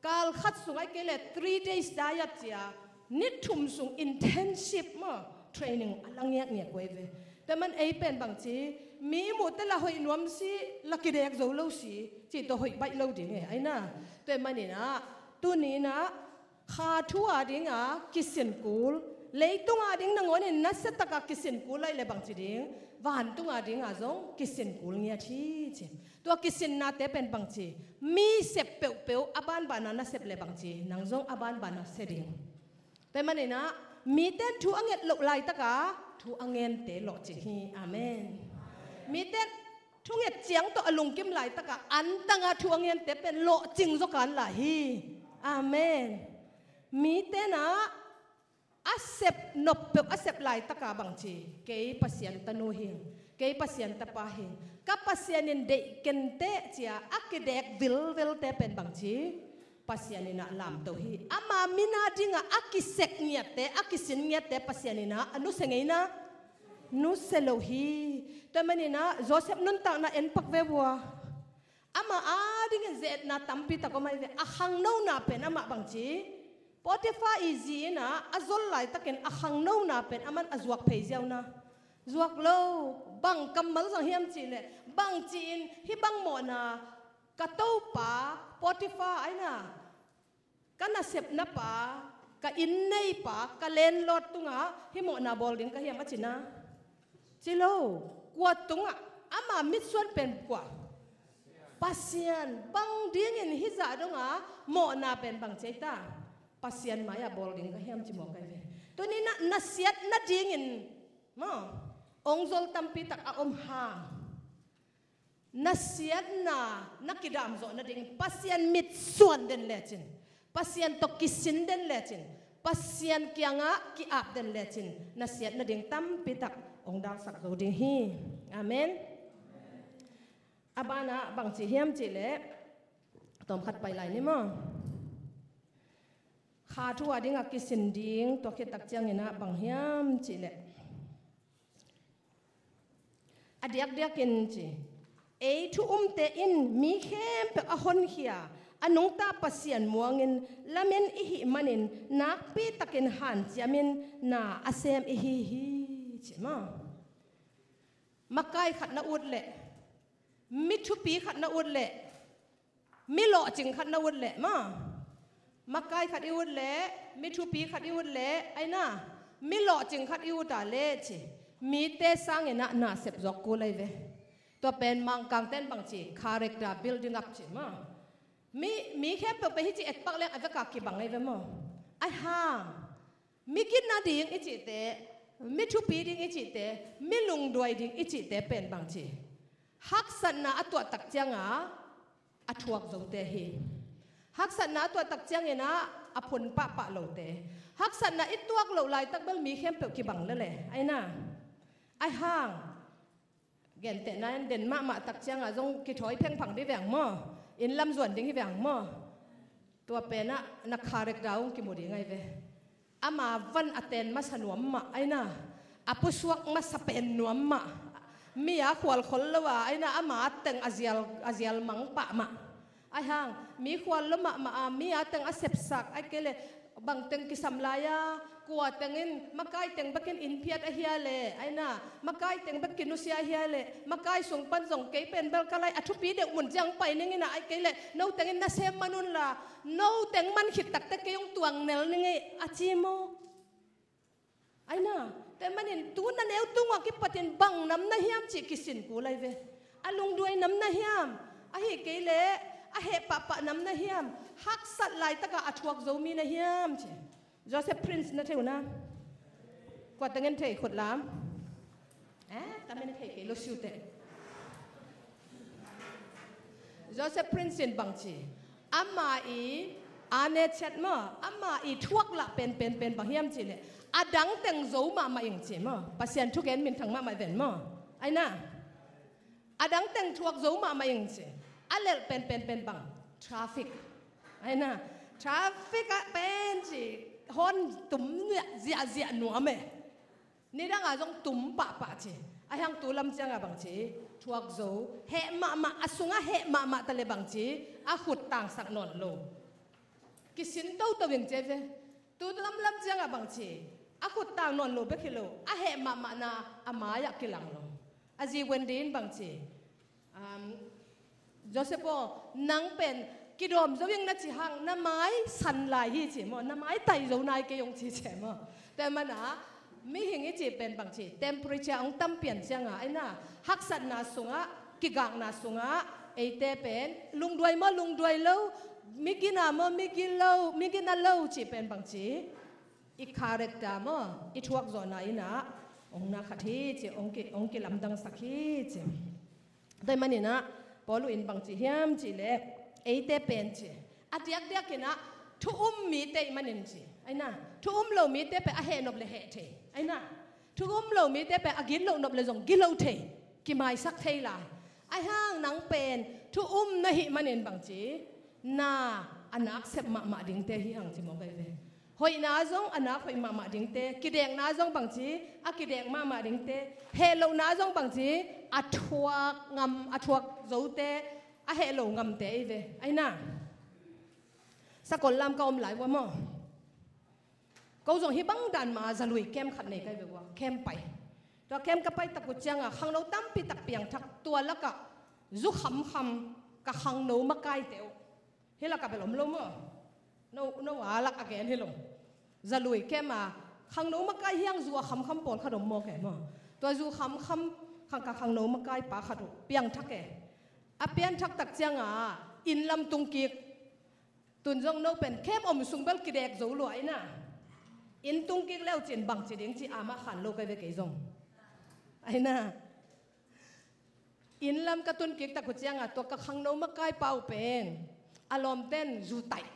kal khat sung ahi kei le three days diet cia, ni thum sung intensive maw training a la ngiakngiak uh ahi ve. Tua man ei pen bangci, mi muhte la hoih nuam si, la kidek zo lo si, cih tawh hoih baih lo ding e. Aina, tua maninah tuninah kha thu a dinga kisin kul, leitung a ding nangawnin nasia taka kisin kul aih le bangci ding, vantung a dinga zong kisin kul ngiat hi ci. Tua kisinnate pen bangci, mi sep peuhpeuh a banbana na sep le bangci, nang zong a banbana sia ding. Tua maninah Mite in thu a nget loh laitaka thu a ngente lawhcing hi. Amen. Mite in thu nget ciang tawh a lungkim laitaka antanga thu a ngente pen lawhcing zaw kan lai hi. Amen. Mite in ah a sep nop peuh a sep laitaka bangci, kei Pasian tanu hi ing, kei Pasian tapa hi ing, ka Pasian in deih kenteh cia a kidek vilvelte pen bangci, Pasian in ah lamto hi. Ama min a dinga a kisek ngiatte, a kisin ngiatte Pasian in ah a nusia ngei na, nusia lo hi. Tua manin ah Joseph nuntakna en pak ve vua. Ama adingin ze-etna tampi tak om ahi ve. A khangnona pen amah bangci, Potiphar i zi in ah a zol laitakin a khangnona pen aman a zuak phei ziau na. Zuak lo, bang kammal zang hiam cihleh, bangci-in hih bang mawhna ka topa Potiphar aina, ka nasepna pa, ka inn neipa, ka landlord tungah hih mawhna bawl ding ka hiam a ci na. Ci lo, kua tungah, ama mitsuan pen kua? Pasian. Bang dingin hih zah dongah mawhna pen bang ci ei ta? Pasian mai-ah bawl ding ka hiam ci mawk ahi ve. Tuni na, nasiat nadingin maw, ong zol tampi tak a om hang, nasiatna na kidamzawh nading Pasian mitsuan den lecin, Pasian tawh kisin den lecin, Pasian kiangah ki-ap den lecin, nasiat nading tampi tak ong dalsak zo ding hi. Amen. A banah bangci hiam cihleh, tawmkhat pai lai ni maw? Kha thu a dingah kisin ding, tua khit tak ciangin ah bang hiam cihleh, a diakdiakin ci, ei thu umte in mi khempeuh a honkhia a nungta Pasian muangin lamen i hih manin nakpi takin hanciamin na a sem i hi hi, ci maw? Makai khat na ut leh, mi thupi khat na ut leh, mi lawhcing khat na ut leh maw, makai khat i ut leh, mi thupi khat i ut leh, aina, mi lawhcing khat i ut a leh ci, mite sangin ah na sep zawk kul ahi ve. Tua pen Mangkangte in bangci, character building up ci maw. Mi, mi khempeuh pen hih ci etpak leng a veka kibang ahi ve maw. Ahi hang mi gina ding i cihte, mi thupi ding i cihte, mi lungduai ding i cihte pen bangci, haksatna a tuah tak cianga a thuak zote hi. Haksatna a tuah tak ciangin ah a phun pahpah lote. Haksatna i tuak loh laitak bel mi khempeuh kibang lele, aina. Ahi hang gentehna in den mahmah tak ciangah zong kithawi phengphang dih veng maw? Inn lam zuan ding hi veng maw? Tua penah na character hong kimu ding ahi ve. Ama van a ten masa nuam mah aina, a pusuak masa pen nuam mah, mi a khualkhol lo a aina, ama teng a zial, a zial mang pah mah. Ahi hang mi khual lo mahmah a, mi a teng a sepsak, ahih kei leh bang teng kisam lai a, kua tengin, makai teng bekin inn phiat ahia leh, aina, makai teng bek kinusia ahia leh, makai sung pan zong kei pen bel ka lai a thupi deuh mun ciang pai ning ina, ahih kei leh no tengin na sem man un la, no teng man khit takte kei hong tuang nel ning ei, a ci maw? Aina, tua manin tu na neu tungah kipatin bang nam na hiam cih kisin kul ahi ve. A lungduai nam na hiam, ahih kei leh a heh pahpah nam na hiam, haksat laitakah a thuak zo mi na hiam ci. Joseph Prince na thei uh na? Kua tengin thei khut lam? Eh, tamen thei kei lo siu teh. Joseph Prince in bangci, ama i a ne chet maw, ama i thuak lah pen pen pen bang hiam cih leh, a dang teng zo mahmah ing ci maw, Pasian thugen minthang mahmah ven maw? Aina, a dang teng thuak zo mahmah ing ci. A lelh pen pen pen bang, traffic. Aina, traffic ah pen ci, hon tum ziahziah nuam e. Nidangah zong tum pahpah ci. Ahi hang tu lam ciangah bangci, thuak zo, heh mahmah, a sungah heh mahmah ta leh bangci, a khut tangsak nawn lo. Kisin toto ing ci ve. Tu lam lam ciangah bangci, a khut tang nawn lo bek hi lo, a heh mahmahna a mai-ah kilang lo. A zi Wendy in bangci, um, Joseph aw, nang pen kidawm zo ing na ci hang, na mai san lai hi ci maw, na mai tai zo nai kei hong ci ci maw. Tua manah mihing i cih pen bangci, temperature hong tam pian ciangah aina, haksatna sungah, kigakna sungah, eite pen lungduai maw lungduai lo, migina maw migi lo, migina lo cih pen bangci, I character maw, i thuak zawhna in ah hong na khat hi ci, hong ki, hong kilamdangsak hi ci. Tua ahih manin ah Paul in bang ci hiam cih leh, eite pen ci, a diakdiak in ah thu um mite ahih manin ci, ahi na, thu um lo mite pen a heh nop leh heh thei, ahi na, thu um lo mite pen a gilo nop leh zong gilo thei, kimaisak thei lai. Ahi hang nang pen thu um na hih manin bang ci, na a nak sep mahmah dingte hi hang ci mawk ahi ve. Hoihna zong a nak hoih mahmah dingte, kidekna zong bang ci, a kidek mahmah dingte, heh lohna zong bang ci, a thuak ngam, a thuak zote, a heh lo ngamte ahi ve, ahi na. Sakol lam ka om lai uh a maw, ko zong hih bang dan mah za lui camp khat nei ka hi ve uh a, camp pai. Tua camp ka pai tak uh ciang a khangno tampi tak piangthak, tua lak ah zu khamkham ka khangno makaite uh. Hih lak ah bel om lo maw? No, no a lak a gen hi lo. Za lui camp a khangno makai hi hang, zu a khamkham pawlkhat om mawk e maw? Tua zu khamkham khang, ka khangno makaipa khat uh piangthak e. A piangthak tak ciang a inn lam tung kik. Tun zong no pen camp om sung bel kidek zo lua ahi na. Inn tung kik leu cin bang ci ding ci, amah khan lo ka hi ve kei zong, ahi na. Inn lam ka tun kik tak uh ciang a, tua ka khangno makaipa uh pen a lawmten zu taih.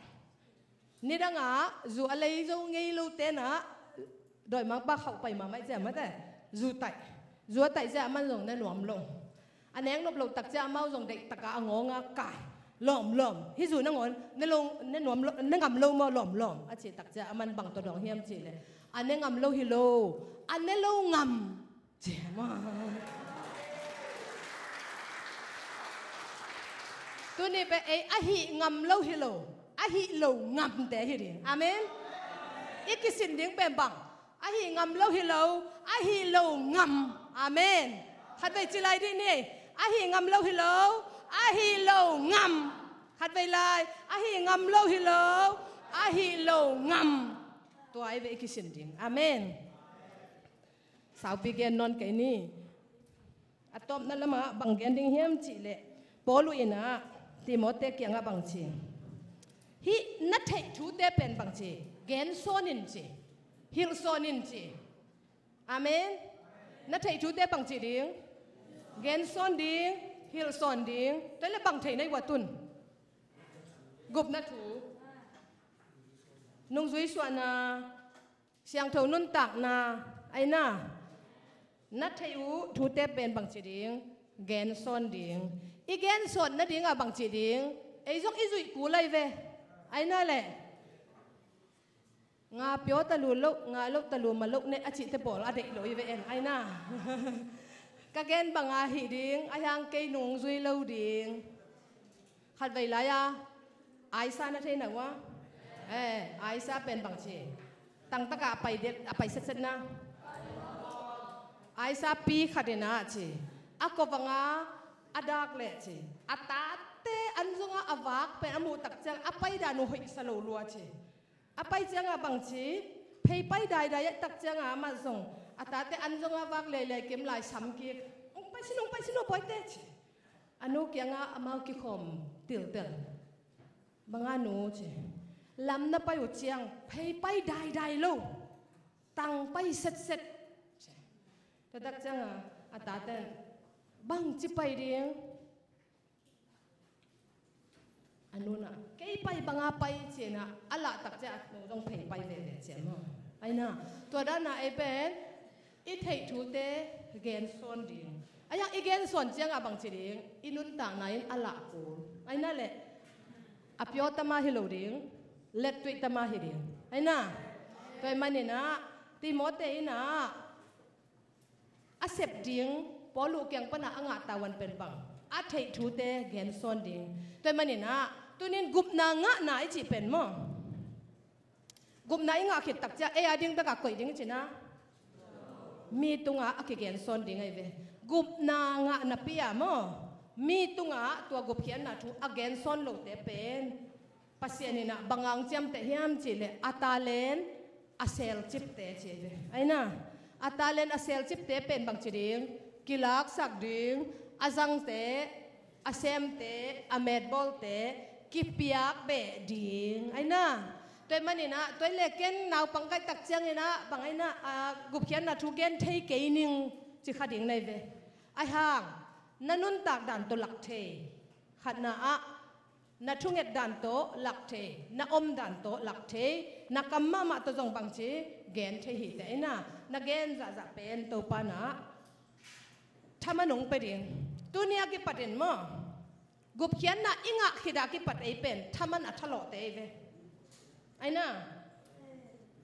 Nidang a zu a lei zo ngei lote na, dawimangpa khauh pai mahmah ciang mate, zu taih. Zu a taih ciang aman zong ne nuam lo. A nek nop loh tak ciang amau zong deih tak a a ngawng a kai, lawm lawm, hih zu nangawn ne lo, ne nuam lo, ne ngam lo maw, lawm lawm, a cih tak ciang aman bang tawh dawng hiam cih leh, a ne ngam lo hi lo, a ne lo ngam. Ci maw? Tuni pen ei a hih ngam lo hi lo, a hih lo ngamte hi ding. Amen. I kisin ding pen bang? A hih ngam lo hi lo, a hih lo ngam. Amen. Khatvei ci lai dih ni. A hih ngam lo hi lo, a hih lo ngam. Khatvei lai. A hih ngam lo hi lo, a hih lo ngam. Tua ahi ve i kisin ding. Amen. Saupi gen nawn kei ni. A tawpna lamah bang gen ding hiam cih leh, Paul in ah Timote kiangah bang ci, hih na theih thute pen bang ci, gen sawn in ci, hilh sawn in ci. Amen. Na theih thute bang ci ding? Gen sawn ding, hilh sawn ding. Tua leh bang thei na hi uh a tun? Gupna thu, nungzui suahna, siangtho nuntakna, ahi na. Na theih uh thute pen bang ci ding? Gen sawn ding. I gen sawn nading ah bang ci ding? Ei zong i zuih kul ahi ve, ahi na leh. Nga pio talu loh, nga loh talu ma loh ne a cihte pawl a deih lo hi ve en, ahi na. Ka gen bang a hih ding, ahi hang kei nungzui lo ding. Khatvei lai-a Aisa na thei na uh a? Eh, Aisa pen bang ci? Tangtak ah a pai det, a pai setset na. Aisa pi khat in ah ci, a kua vang a a dak leh ci, a tate an zong a a vak pen a muh tak ciang a pai dan uh hoih sa lo lua ci. A pai ciang ah bang ci? Phei pai daidai a tak ciang ah amah zong a tate an zong a vak leilei kim lai sam kik. Hong pai sin, hong pai sin uh, pawite ci. A nu kiangah amau kikhawm tiltel. Bang a nu ci? Lam na pai uh ciang phei pai daidai lo, tang pai setset ci. Tua tak ciang ah a tate in, bang ci pai ding? A nu in ah kei pai bang a pai ci-in ah a lah tak ciang a nu zong phei pai veve ci maw? Ahi na. Tua dan a ei pen i theih thute gen sawn ding. Ahi hang i gen sawn ciang ah bang ci ding? I nuntakna in a lah kul, ahi na leh, a pure ta mah hi lo ding, lettuih ta mah hi ding, ahi na. Tua ahih manin ah Timote in ah a sep ding, Paul uh kiang pan ah a ngah tavuan pen bang? A theih thute gen sawn ding. Tua ahih manin ah tuni-in gupna ngahna i cih pen maw, gupna i ngah khit tak ciang ei a ding bek a koih ding i cih na, mi tungah a kigen sawn ding ahi ve. Gupna ngah napi-a maw, mi tungah tua gupkhiatna thu a gen sawn lote pen Pasian in ah bang hang ciamteh hiam cih leh a talent a selcipte ci ahi ve, ahi na. A talent a selcipte pen bang ci ding? Kilaksak ding, a zangte, a semte, a metbawlte kipiak beh ding, ahi na. Tua ahih manin ah, tua ahih leh ken naupang ka hih tak ciangin ah, bang ahih na, ah, gupkhiatna thu gen thei kei ning ci kha ding na hi ve. Ahih hang, na nuntak dan tawh lak thei. Khatna ah, na thunget dan tawh lak thei, na om dan tawh lak thei, na kam mahmah tawh zong bangci gen thei hi teh ahih na, na gen zahzah pen Topa in ah thaman hong pia ding. Tuni a kipat in maw, gupkhiatna i ngah khit a kipat ei pen thaman a thalawhte hi ve. Ahih na,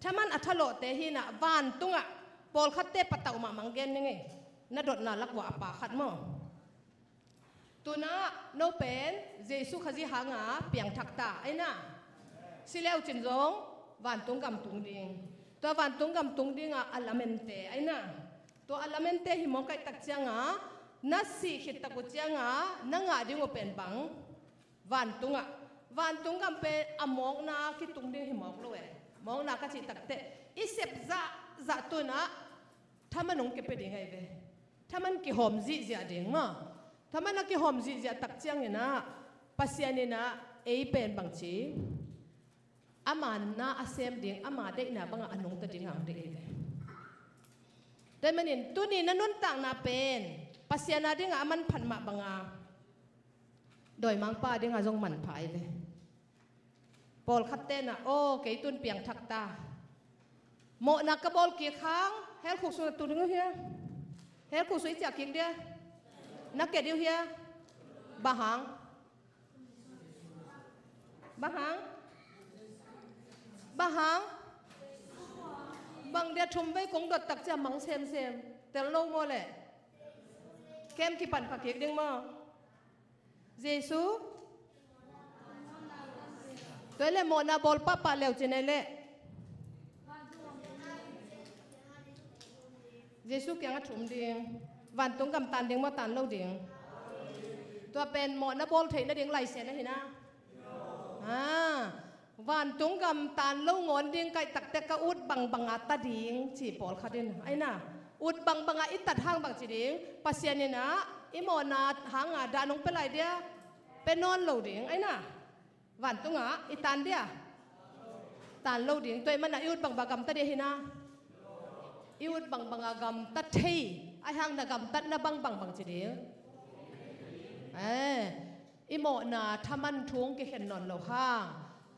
thaman a thalawhte hi na, vantungah pawlkhatte patauh mahmah gen ning ei, na dotna lak uah a pa khat maw. Tu-in ah no pen Jesu Khazih hanga piangthak ta ahih na, si le uh cin zong vantung gam tung ding. Tua vantung gam tung dingah a lamente ahih na, tua a lamente hi mawk ka hih tak ciangah, na sih khit tak uh ciangah na ngah ding uh pen bang, vantungah, vantung gam pen a mawkna kitung ding hi mawk lo e. Mawkna ka cih tak teh i sep zahzah tu-in ah thaman hong kipia ding ahi ve. Thaman kihawm zihziah ding maw. Thaman a kihawm zihziah tak ciangin ah, Pasian in ah ei pen bangci, ama na a sem ding, ama deihna bangah a nungta ding a hong deih ahi ve. Tua ahih manin tuni na nuntakna pen Pasian a dingah a manphat mah banga, dawimangpa a dingah zong manpha ahi ve. Pawlkhatte in ah, aw, kei tu-in piangthak ta, mawhna ka bawl kik hang, hell khuk sung na tu ding uh hia? Hell khuk sung i ciah kik dia? Na ke ding uh hia? Bang hang? Bang hang? Bang hang? Bang dia thumvei kong dot tak ciang mang semsem, tel lo maw leh? Kem kipan pha kik ding maw? Jesu. Tua ahih leh mawhna bawl pahpah le uh cin ahih leh Jesu kiangah thum ding. Vantung gam tan ding maw, tan lo ding? Tua pen mawhna bawl theih nading license ahi na. Ah, vantung gam tan lo ngawn ding ka hih tak teh ka ut bangbanga ta ding ci pawlkhat in, ahi na, ut bangbanga i tat hang bangci ding? Pasian in ah i mawhna hanga dan hong pia lai dia? Pia nawn lo ding, ahi na. Vantungah i tan dia? Tan lo ding. Tua ahih manin ah i ut bangbanga gamta dia hi na? I ut bangbanga gamta thei. Ahi hang na gamtatna bangbang bangci ding? Eh, i mawhna thaman thu hong kikhen nawn loh hang,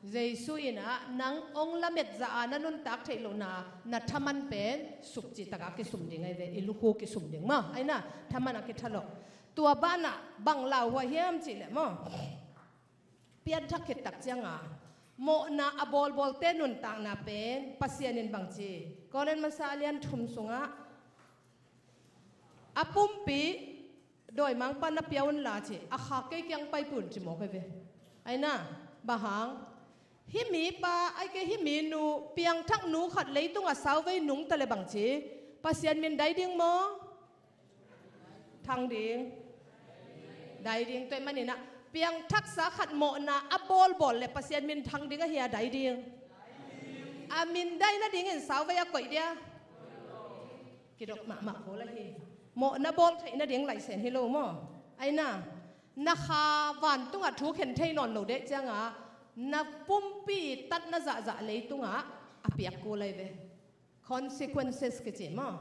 Jesu in ah nang hong lamet zah a na nuntak theih lohna, na thaman pen suk cihtakah kisum ding ahi ve. I lukhu kisum ding maw, ahi na, thaman a kithalawh. Tua banah bang lauhuai hiam cih leh maw, pianthak khit tak cianga mawhna a bawlbawlte nuntakna pen Pasian in bangci, Korin masa a lian thum sungah, a pumpi dawimangpa na pia un la ci, a khak kei kiang paipih un ci mawk ahi ve. Ahi na, bang hang? Hih mipa, ahih kei hih minu, piangthak nu khat leitungah sauvei nungta leh bangci, Pasian min dai ding maw? Thang ding. Dai ding. Tua ahih manin ah piangthaksa khat mawhna a bawlbawl leh Pasian min thang ding ahi a, dai ding? A min dai nadingin sauvei a koih dia? Kidop mahmah kul ahi. Mawhna bawl theih nading license hi lo maw? Ahi na, na kha vantungah thu khen thei nawn lo deuh ciangah, na pumpi tatna zahzah leitungah a piak kul ahi ve. Consequences kici maw?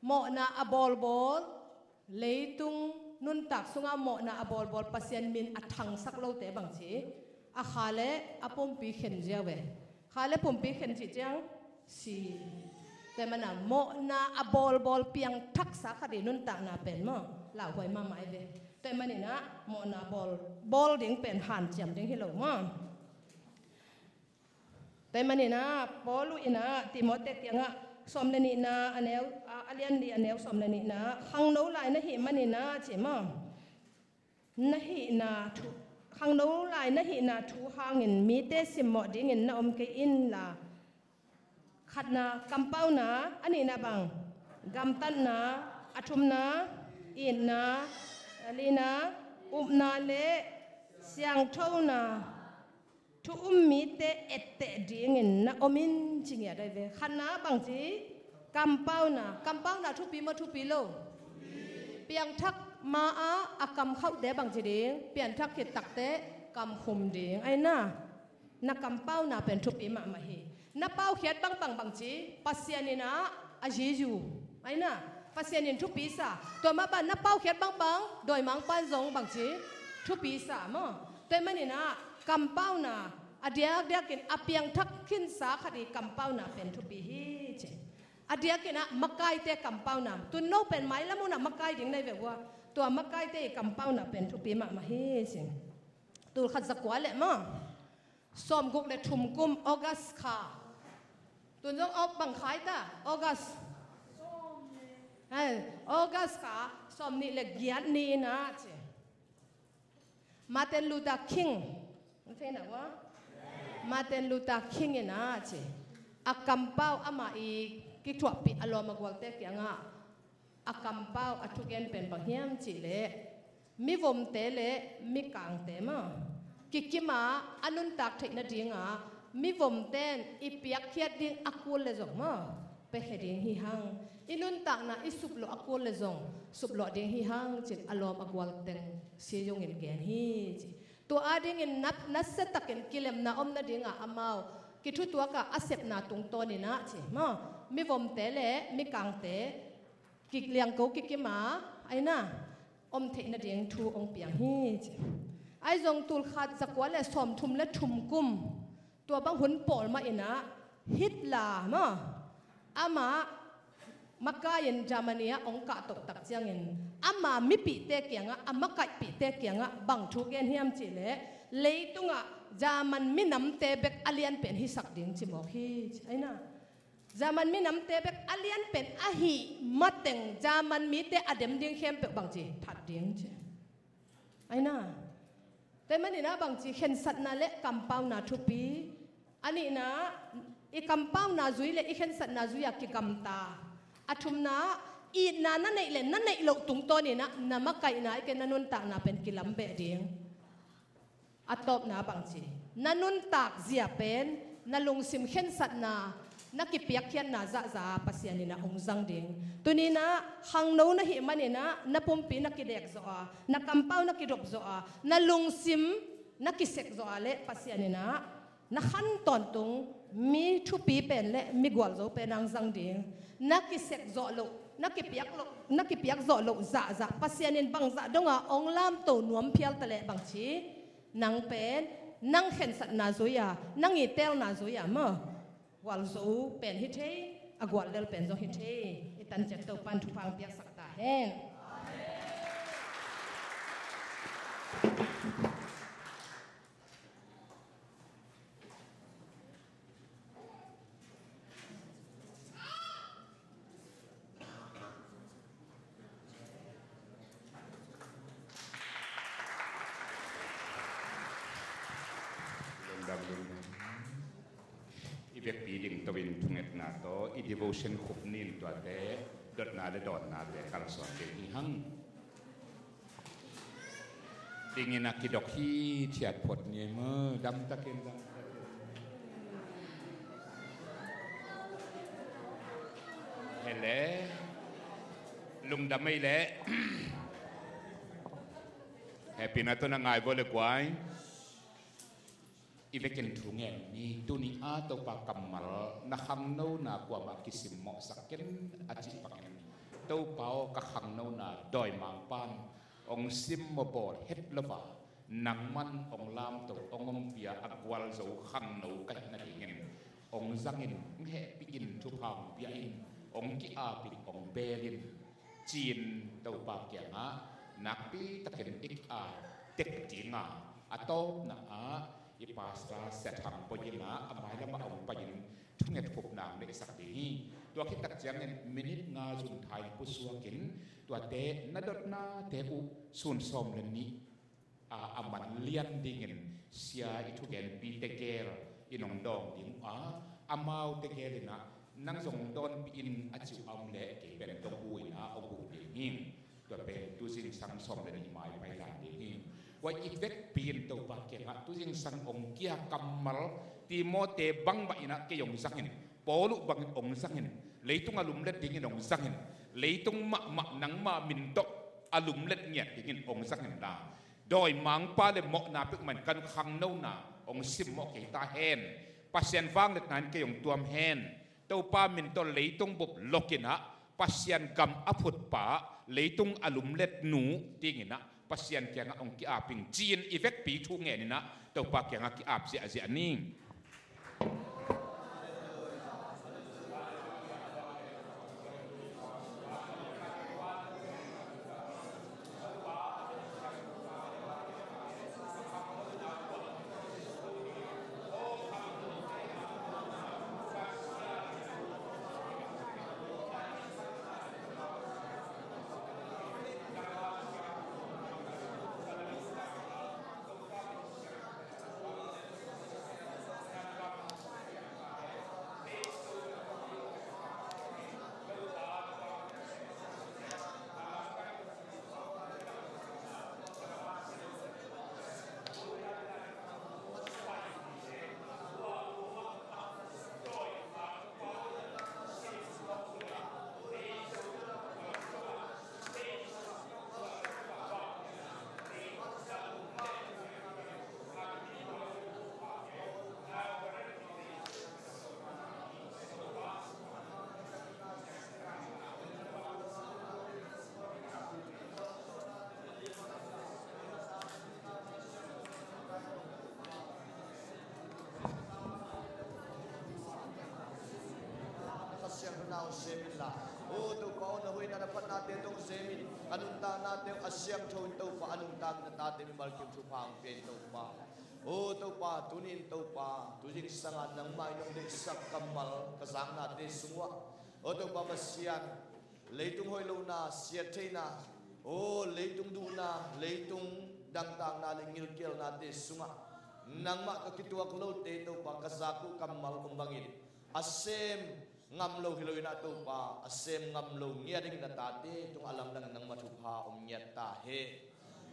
Mawhna a bawlbawl, leitung nuntak sungah mawhna a bawlbawl, Pasian min a thangsak lote bangci, a kha le a pumpi khen ziau ve. Kha le pumpi khen cih ciang si. Tua ahih manin ah mawhna a bawlbawl piangthaksa khat i nuntakna pen maw, lauhuai mahmah ahi ve. Tua ahih manin ah mawhna bawl, bawl ding pen hanciam ding hi lo maw. Tua ahih manin ah Paul in ah Timote kiangah sawm le nihna a neu, a, a lian li a neu sawm le nihna, khangno lai na hih manin ah ci maw, na hihna thu, khangno lai na hihna thu hangin mite simmawh dingin na om kei inla, khatna kampauna, a nihna bang gamtatna, a thumna itna, a lina upna le siangthona thu um mite etteh dingin na om in ci ngiat ahi ve. Khatna bangci, kampauna. Kampauna thupi maw, thupi lo? Piangthak ma-ah a kamkhauhte bangci ding? Pianthak khit takteh kamkhum ding ahi na. Na kampauna pen thupi mahmah hi. Na paukhiat bangbang bangci Pasian in ah a zizu, aina, Pasian in thupi sa. Tua mah bang na paukhiat bangbang dawimangpan zong bangci thupi sa maw. Tua manin ah kampauna a diakdiakin a piangthak khinsa khat i kampauna pen thupi hi ci. A diakin ah makaite kampauna, tun no pen mailam un ah makai ding na hi ve ua. Tua makaite i kampauna pen thupi mahmah hi ci. Tul khat zakua le maw, sawmguk le thum kum August kha. Tun zong awk bang khai ta August. Hai, August kha sawmnih le giat ni in ah ci. Martin Luther King. Martin Luther King in ah ci, a kampau amah i kithuahpih a lawm a gualte kiangah a kampau a thugen pen bang hiam cihleh, mivomte le mikangte maw, kikima a nuntak theih nadinga mivomten i piakkhiat ding a kul le zong maw, piakhia ding hi hang. I nuntakna i suplawh a kul le zong suplawh ding hi hang cin a lawm a gual teng Siu Yungin gen hi ci. Tua adingin nat, nasia takin kilemna om nadinga amau kithutuaka a sepna tungtawninah ci maw, mivomte le mikangte kiliangko kikima aina om theih nading thu ong piang hi ci. Ai zong tul khat zakua le sawmthum le thum kum, tua bang hun pawl mah inah Hitler maw, amah makai-in Germany ah ong kahtoh tak ciangin ama mipihte kiangah, a makaihpihte kiangah bang thu gen hiam cihleh, leitungah German minamte bek a lianpen hisak ding ci mawk hi ci. Aina, German minamte bek a lianpen ahih mateng German mite a dem ding khempeuh bangci that ding ci. Aina, tua maninah bangci khensatna le kampauna thupi. A nihna, i kampauna zui le i khensatna zui-a kigamta. A thumna, itna na neih le na neih loh tungtawninah na makaihna i ke na nuntakna pen kilambeh ding. A tawpna bangci, na nuntak zia pen na lungsim khensatna, na kipiakkhiatna zahza Pasian inah hong zang ding. Tuninah khangno na hih maninah na pumpi na kidekzawh a, na kampau na kidopzawh a, na lungsim na kisekzawh a le Pasian inah na khan tawntung mi thupi pen le mi gualzo pen ang zang ding. Na kisekzawh loh, na kipiak loh, na kipiakzawh loh zahzah Pasian in bangzah donga ong lamto nuam phial ta leh bangci, nang pen nang khensatna zui-a, nang i telna zui-a maw, gualzo pen hi thei, a guallel pen zong hi thei. I tanciat Topan thupha piaksak ta hen. Lungdam, lungdam. I vekpi ding tawh in thungetna tawh i devotion khup nin tuate dotna le dawnnate kalsuan ding hi hang. Dingin a kidok hi thiat phot ni maw, damtakin, damtakin. Hele, lungdam ei le. Hehpihna tawh na ngai vua le guai. I vekin thu ngen ni, tuni a Topa kammal na khangnona kuamah kisimmawhsak ken a cih bangin, Topa aw, ka khangnona dawimangpan ong simmawh bawl het lo a, nangman ong lamto, ong ompia a gualzo khangno ka hih nadingin ong zangin, ong hehpih in, thupha ong pia in, ong ki-ap in, ong beel in, ci-in Topa kiangah nakpi takin i ki-ap tek dinga, a tawpna ah i pastor Sia Thang Poi in ah a mailamah a hong pai-in thunget khupna hong neihsak ding hi. Tua khit tak ciangin minit nga zun thain pusuakin tuate na dotnate uh sun sawm le nih a, a man lian dingin sia i thugenpi tegel in hong dawng ding uh a, amau tegel in ah nang zong dawnpih in a ci uh a om leh kei pen dong uh in ah hong huh ding hi. Tua pen tuzingsang sawm le nih mai pailan ding hi. Ua i vekpi in Topa kiangah tuzingsang hong kia kammal Timote bang mah in ah kei hong zangin, Paul uh bangin hong zangin, leitung a lumlet dingin hong zangin, leitung mahmah nangma min tawh a lumlet ngiat dingin hong zangin la, dawimangpa le mawhna peuhmah in kan khangnona hong simmawh kei ta hen. Pasian vangliatna in kei hong tuam hen. Topa min tawh leitung bup lokin ah Pasian gam a phutpa, leitung a lumlet nu dingin ah Pasian kiangah hong ki-ap ing ci-in i vekpi thu ngenin ah Topa kiangah ki-ap ziahziah ni. Kha Siangtho na hong sem inla, O Topa aw, na hoihna na phatnate tawh hong sem in, ka nuntaknate uh a siangtho in Topa, a nungta na tate mimal kim thupha hong pia in Topa. O Topa, tuni in Topa, tu zingsang a nangmah in hong deihsak kammal ka zaknate sung uh ah, O Topa Pasian, leitung hoih lohna, siattheihna, o leitung duhna, leitung dangtakna le ngilkialnate sungah nangmah tawh kituak lote Topa ka zak uh kammal om bangin a sem ngam lo hi loin ah Topa, a sem ngam lo ngiat dingin na tate tungah a lamdangin nangmah thupha om ngiat ta hen.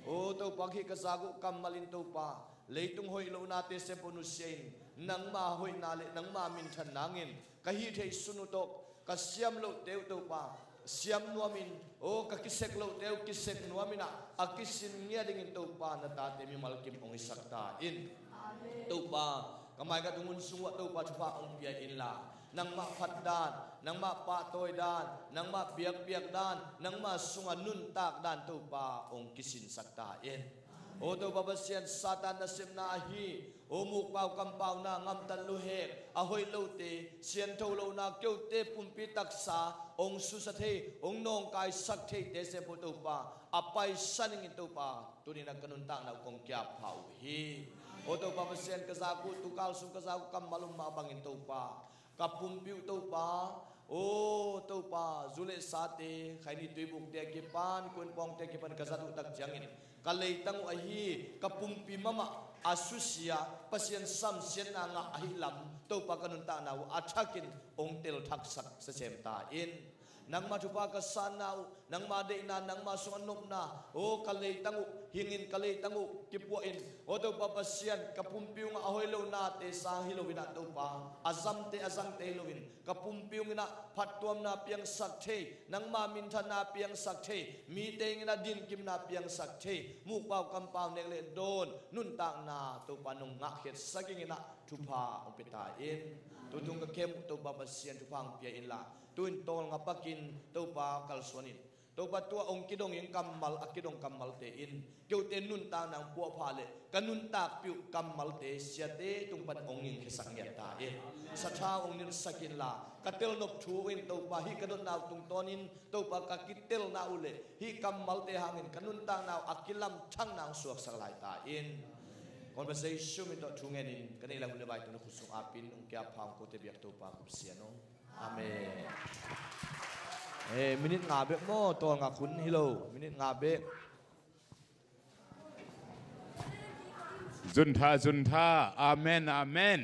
O Topa, hih ka zak uh kammal in Topa, leitung hoih lohnate sem peuh nusia in, nangma hoihna le nangma minthan nangin ka hih theih sun uh tawh ka siam lohte uh Topa siam nuamin, o ka kisek lohte uh kisek nuamin ah a kisin ngiat dingin Topa na tate mimal kim hong hisak ta in. Amen. Topa, ka maikat uh hun sung uh ah Topa thupha hong pia inla, nangmah phat dan, nangmah pahtawi dan, nangmah biakpiak dan, nangmah sungah nuntak dan Topa hong kisinsak ta in. O Topa Pasian, Satan nasepna ahi, o mukpau kampauna, ngamtat luhek, a hoih lote, siangtho lohna, keute pumpi taksa hong susia thei, hong nawngkaisak theite sem peuh Topa a paisan ingin Topa, tuni in ah ka nuntakna uh kong kiap pha uh hi. O Topa Pasian, ka zak uh, tukal sung ka zak uh kammal om mah bangin Topa, ka pumpi uh Topa, o Topa, zu le sate, khaini tuibukte a kipan, kuanpawngte a kipan ka zat uh tak ciangin ka leitang uh ahi ka pumpi mahmah a susia, Pasian samsiatna ngah ahih lam Topa ka nuntakna uh a thakin hong telthaksak semsem ta in. Nangma thupha ka sanna uh, nangma deihna, nangma sungah nopna, o ka leitang uh hingin, ka leitang uh kipuahin, o Topa Pasian, ka pumpi ungah a hoih lohnate sang hi loin ah Topa, a zamte a zangte hi loin, ka pumpi ungin ah phattuamna piangsak thei, nangma minthanna piangsak thei, mite ingin ah dinkimna piangsak thei, mukpau kampau nek le dawn nuntakna Topa nong ngahkhiatsak ingin ah thupha hong pia ta in. Tutung ka kem uh Topa Pasian, thupha hong pia inla, tu-in tawlnga pakin Topa kalsuan in. Topa, tua hong kidong in kammal, a kidong kammalte in keute nuntakna hong puahpha le ka nuntakpih uh kammalte siate tung pan hong ngingkhiasak ngiat ta in. Sathau hong nilhsak inla, ka telnop thu uh in Topa, hih ka dotna uh tungtawnin Topa, ka kitelna uh le hih kammalte hangin ka nuntakna uh a kilamthangna hong suaksak lai ta in. Conversation min tawh thu ngenin ka neih lam uh le vai tungah khut sung apin hong kiap pha hong kote biak Topa, ka Pasian aw. Amen. Eh, minute nga bek maw, tawlnga khun hi lo, minute nga bek. Zuntha, zuntha. Amen, amen.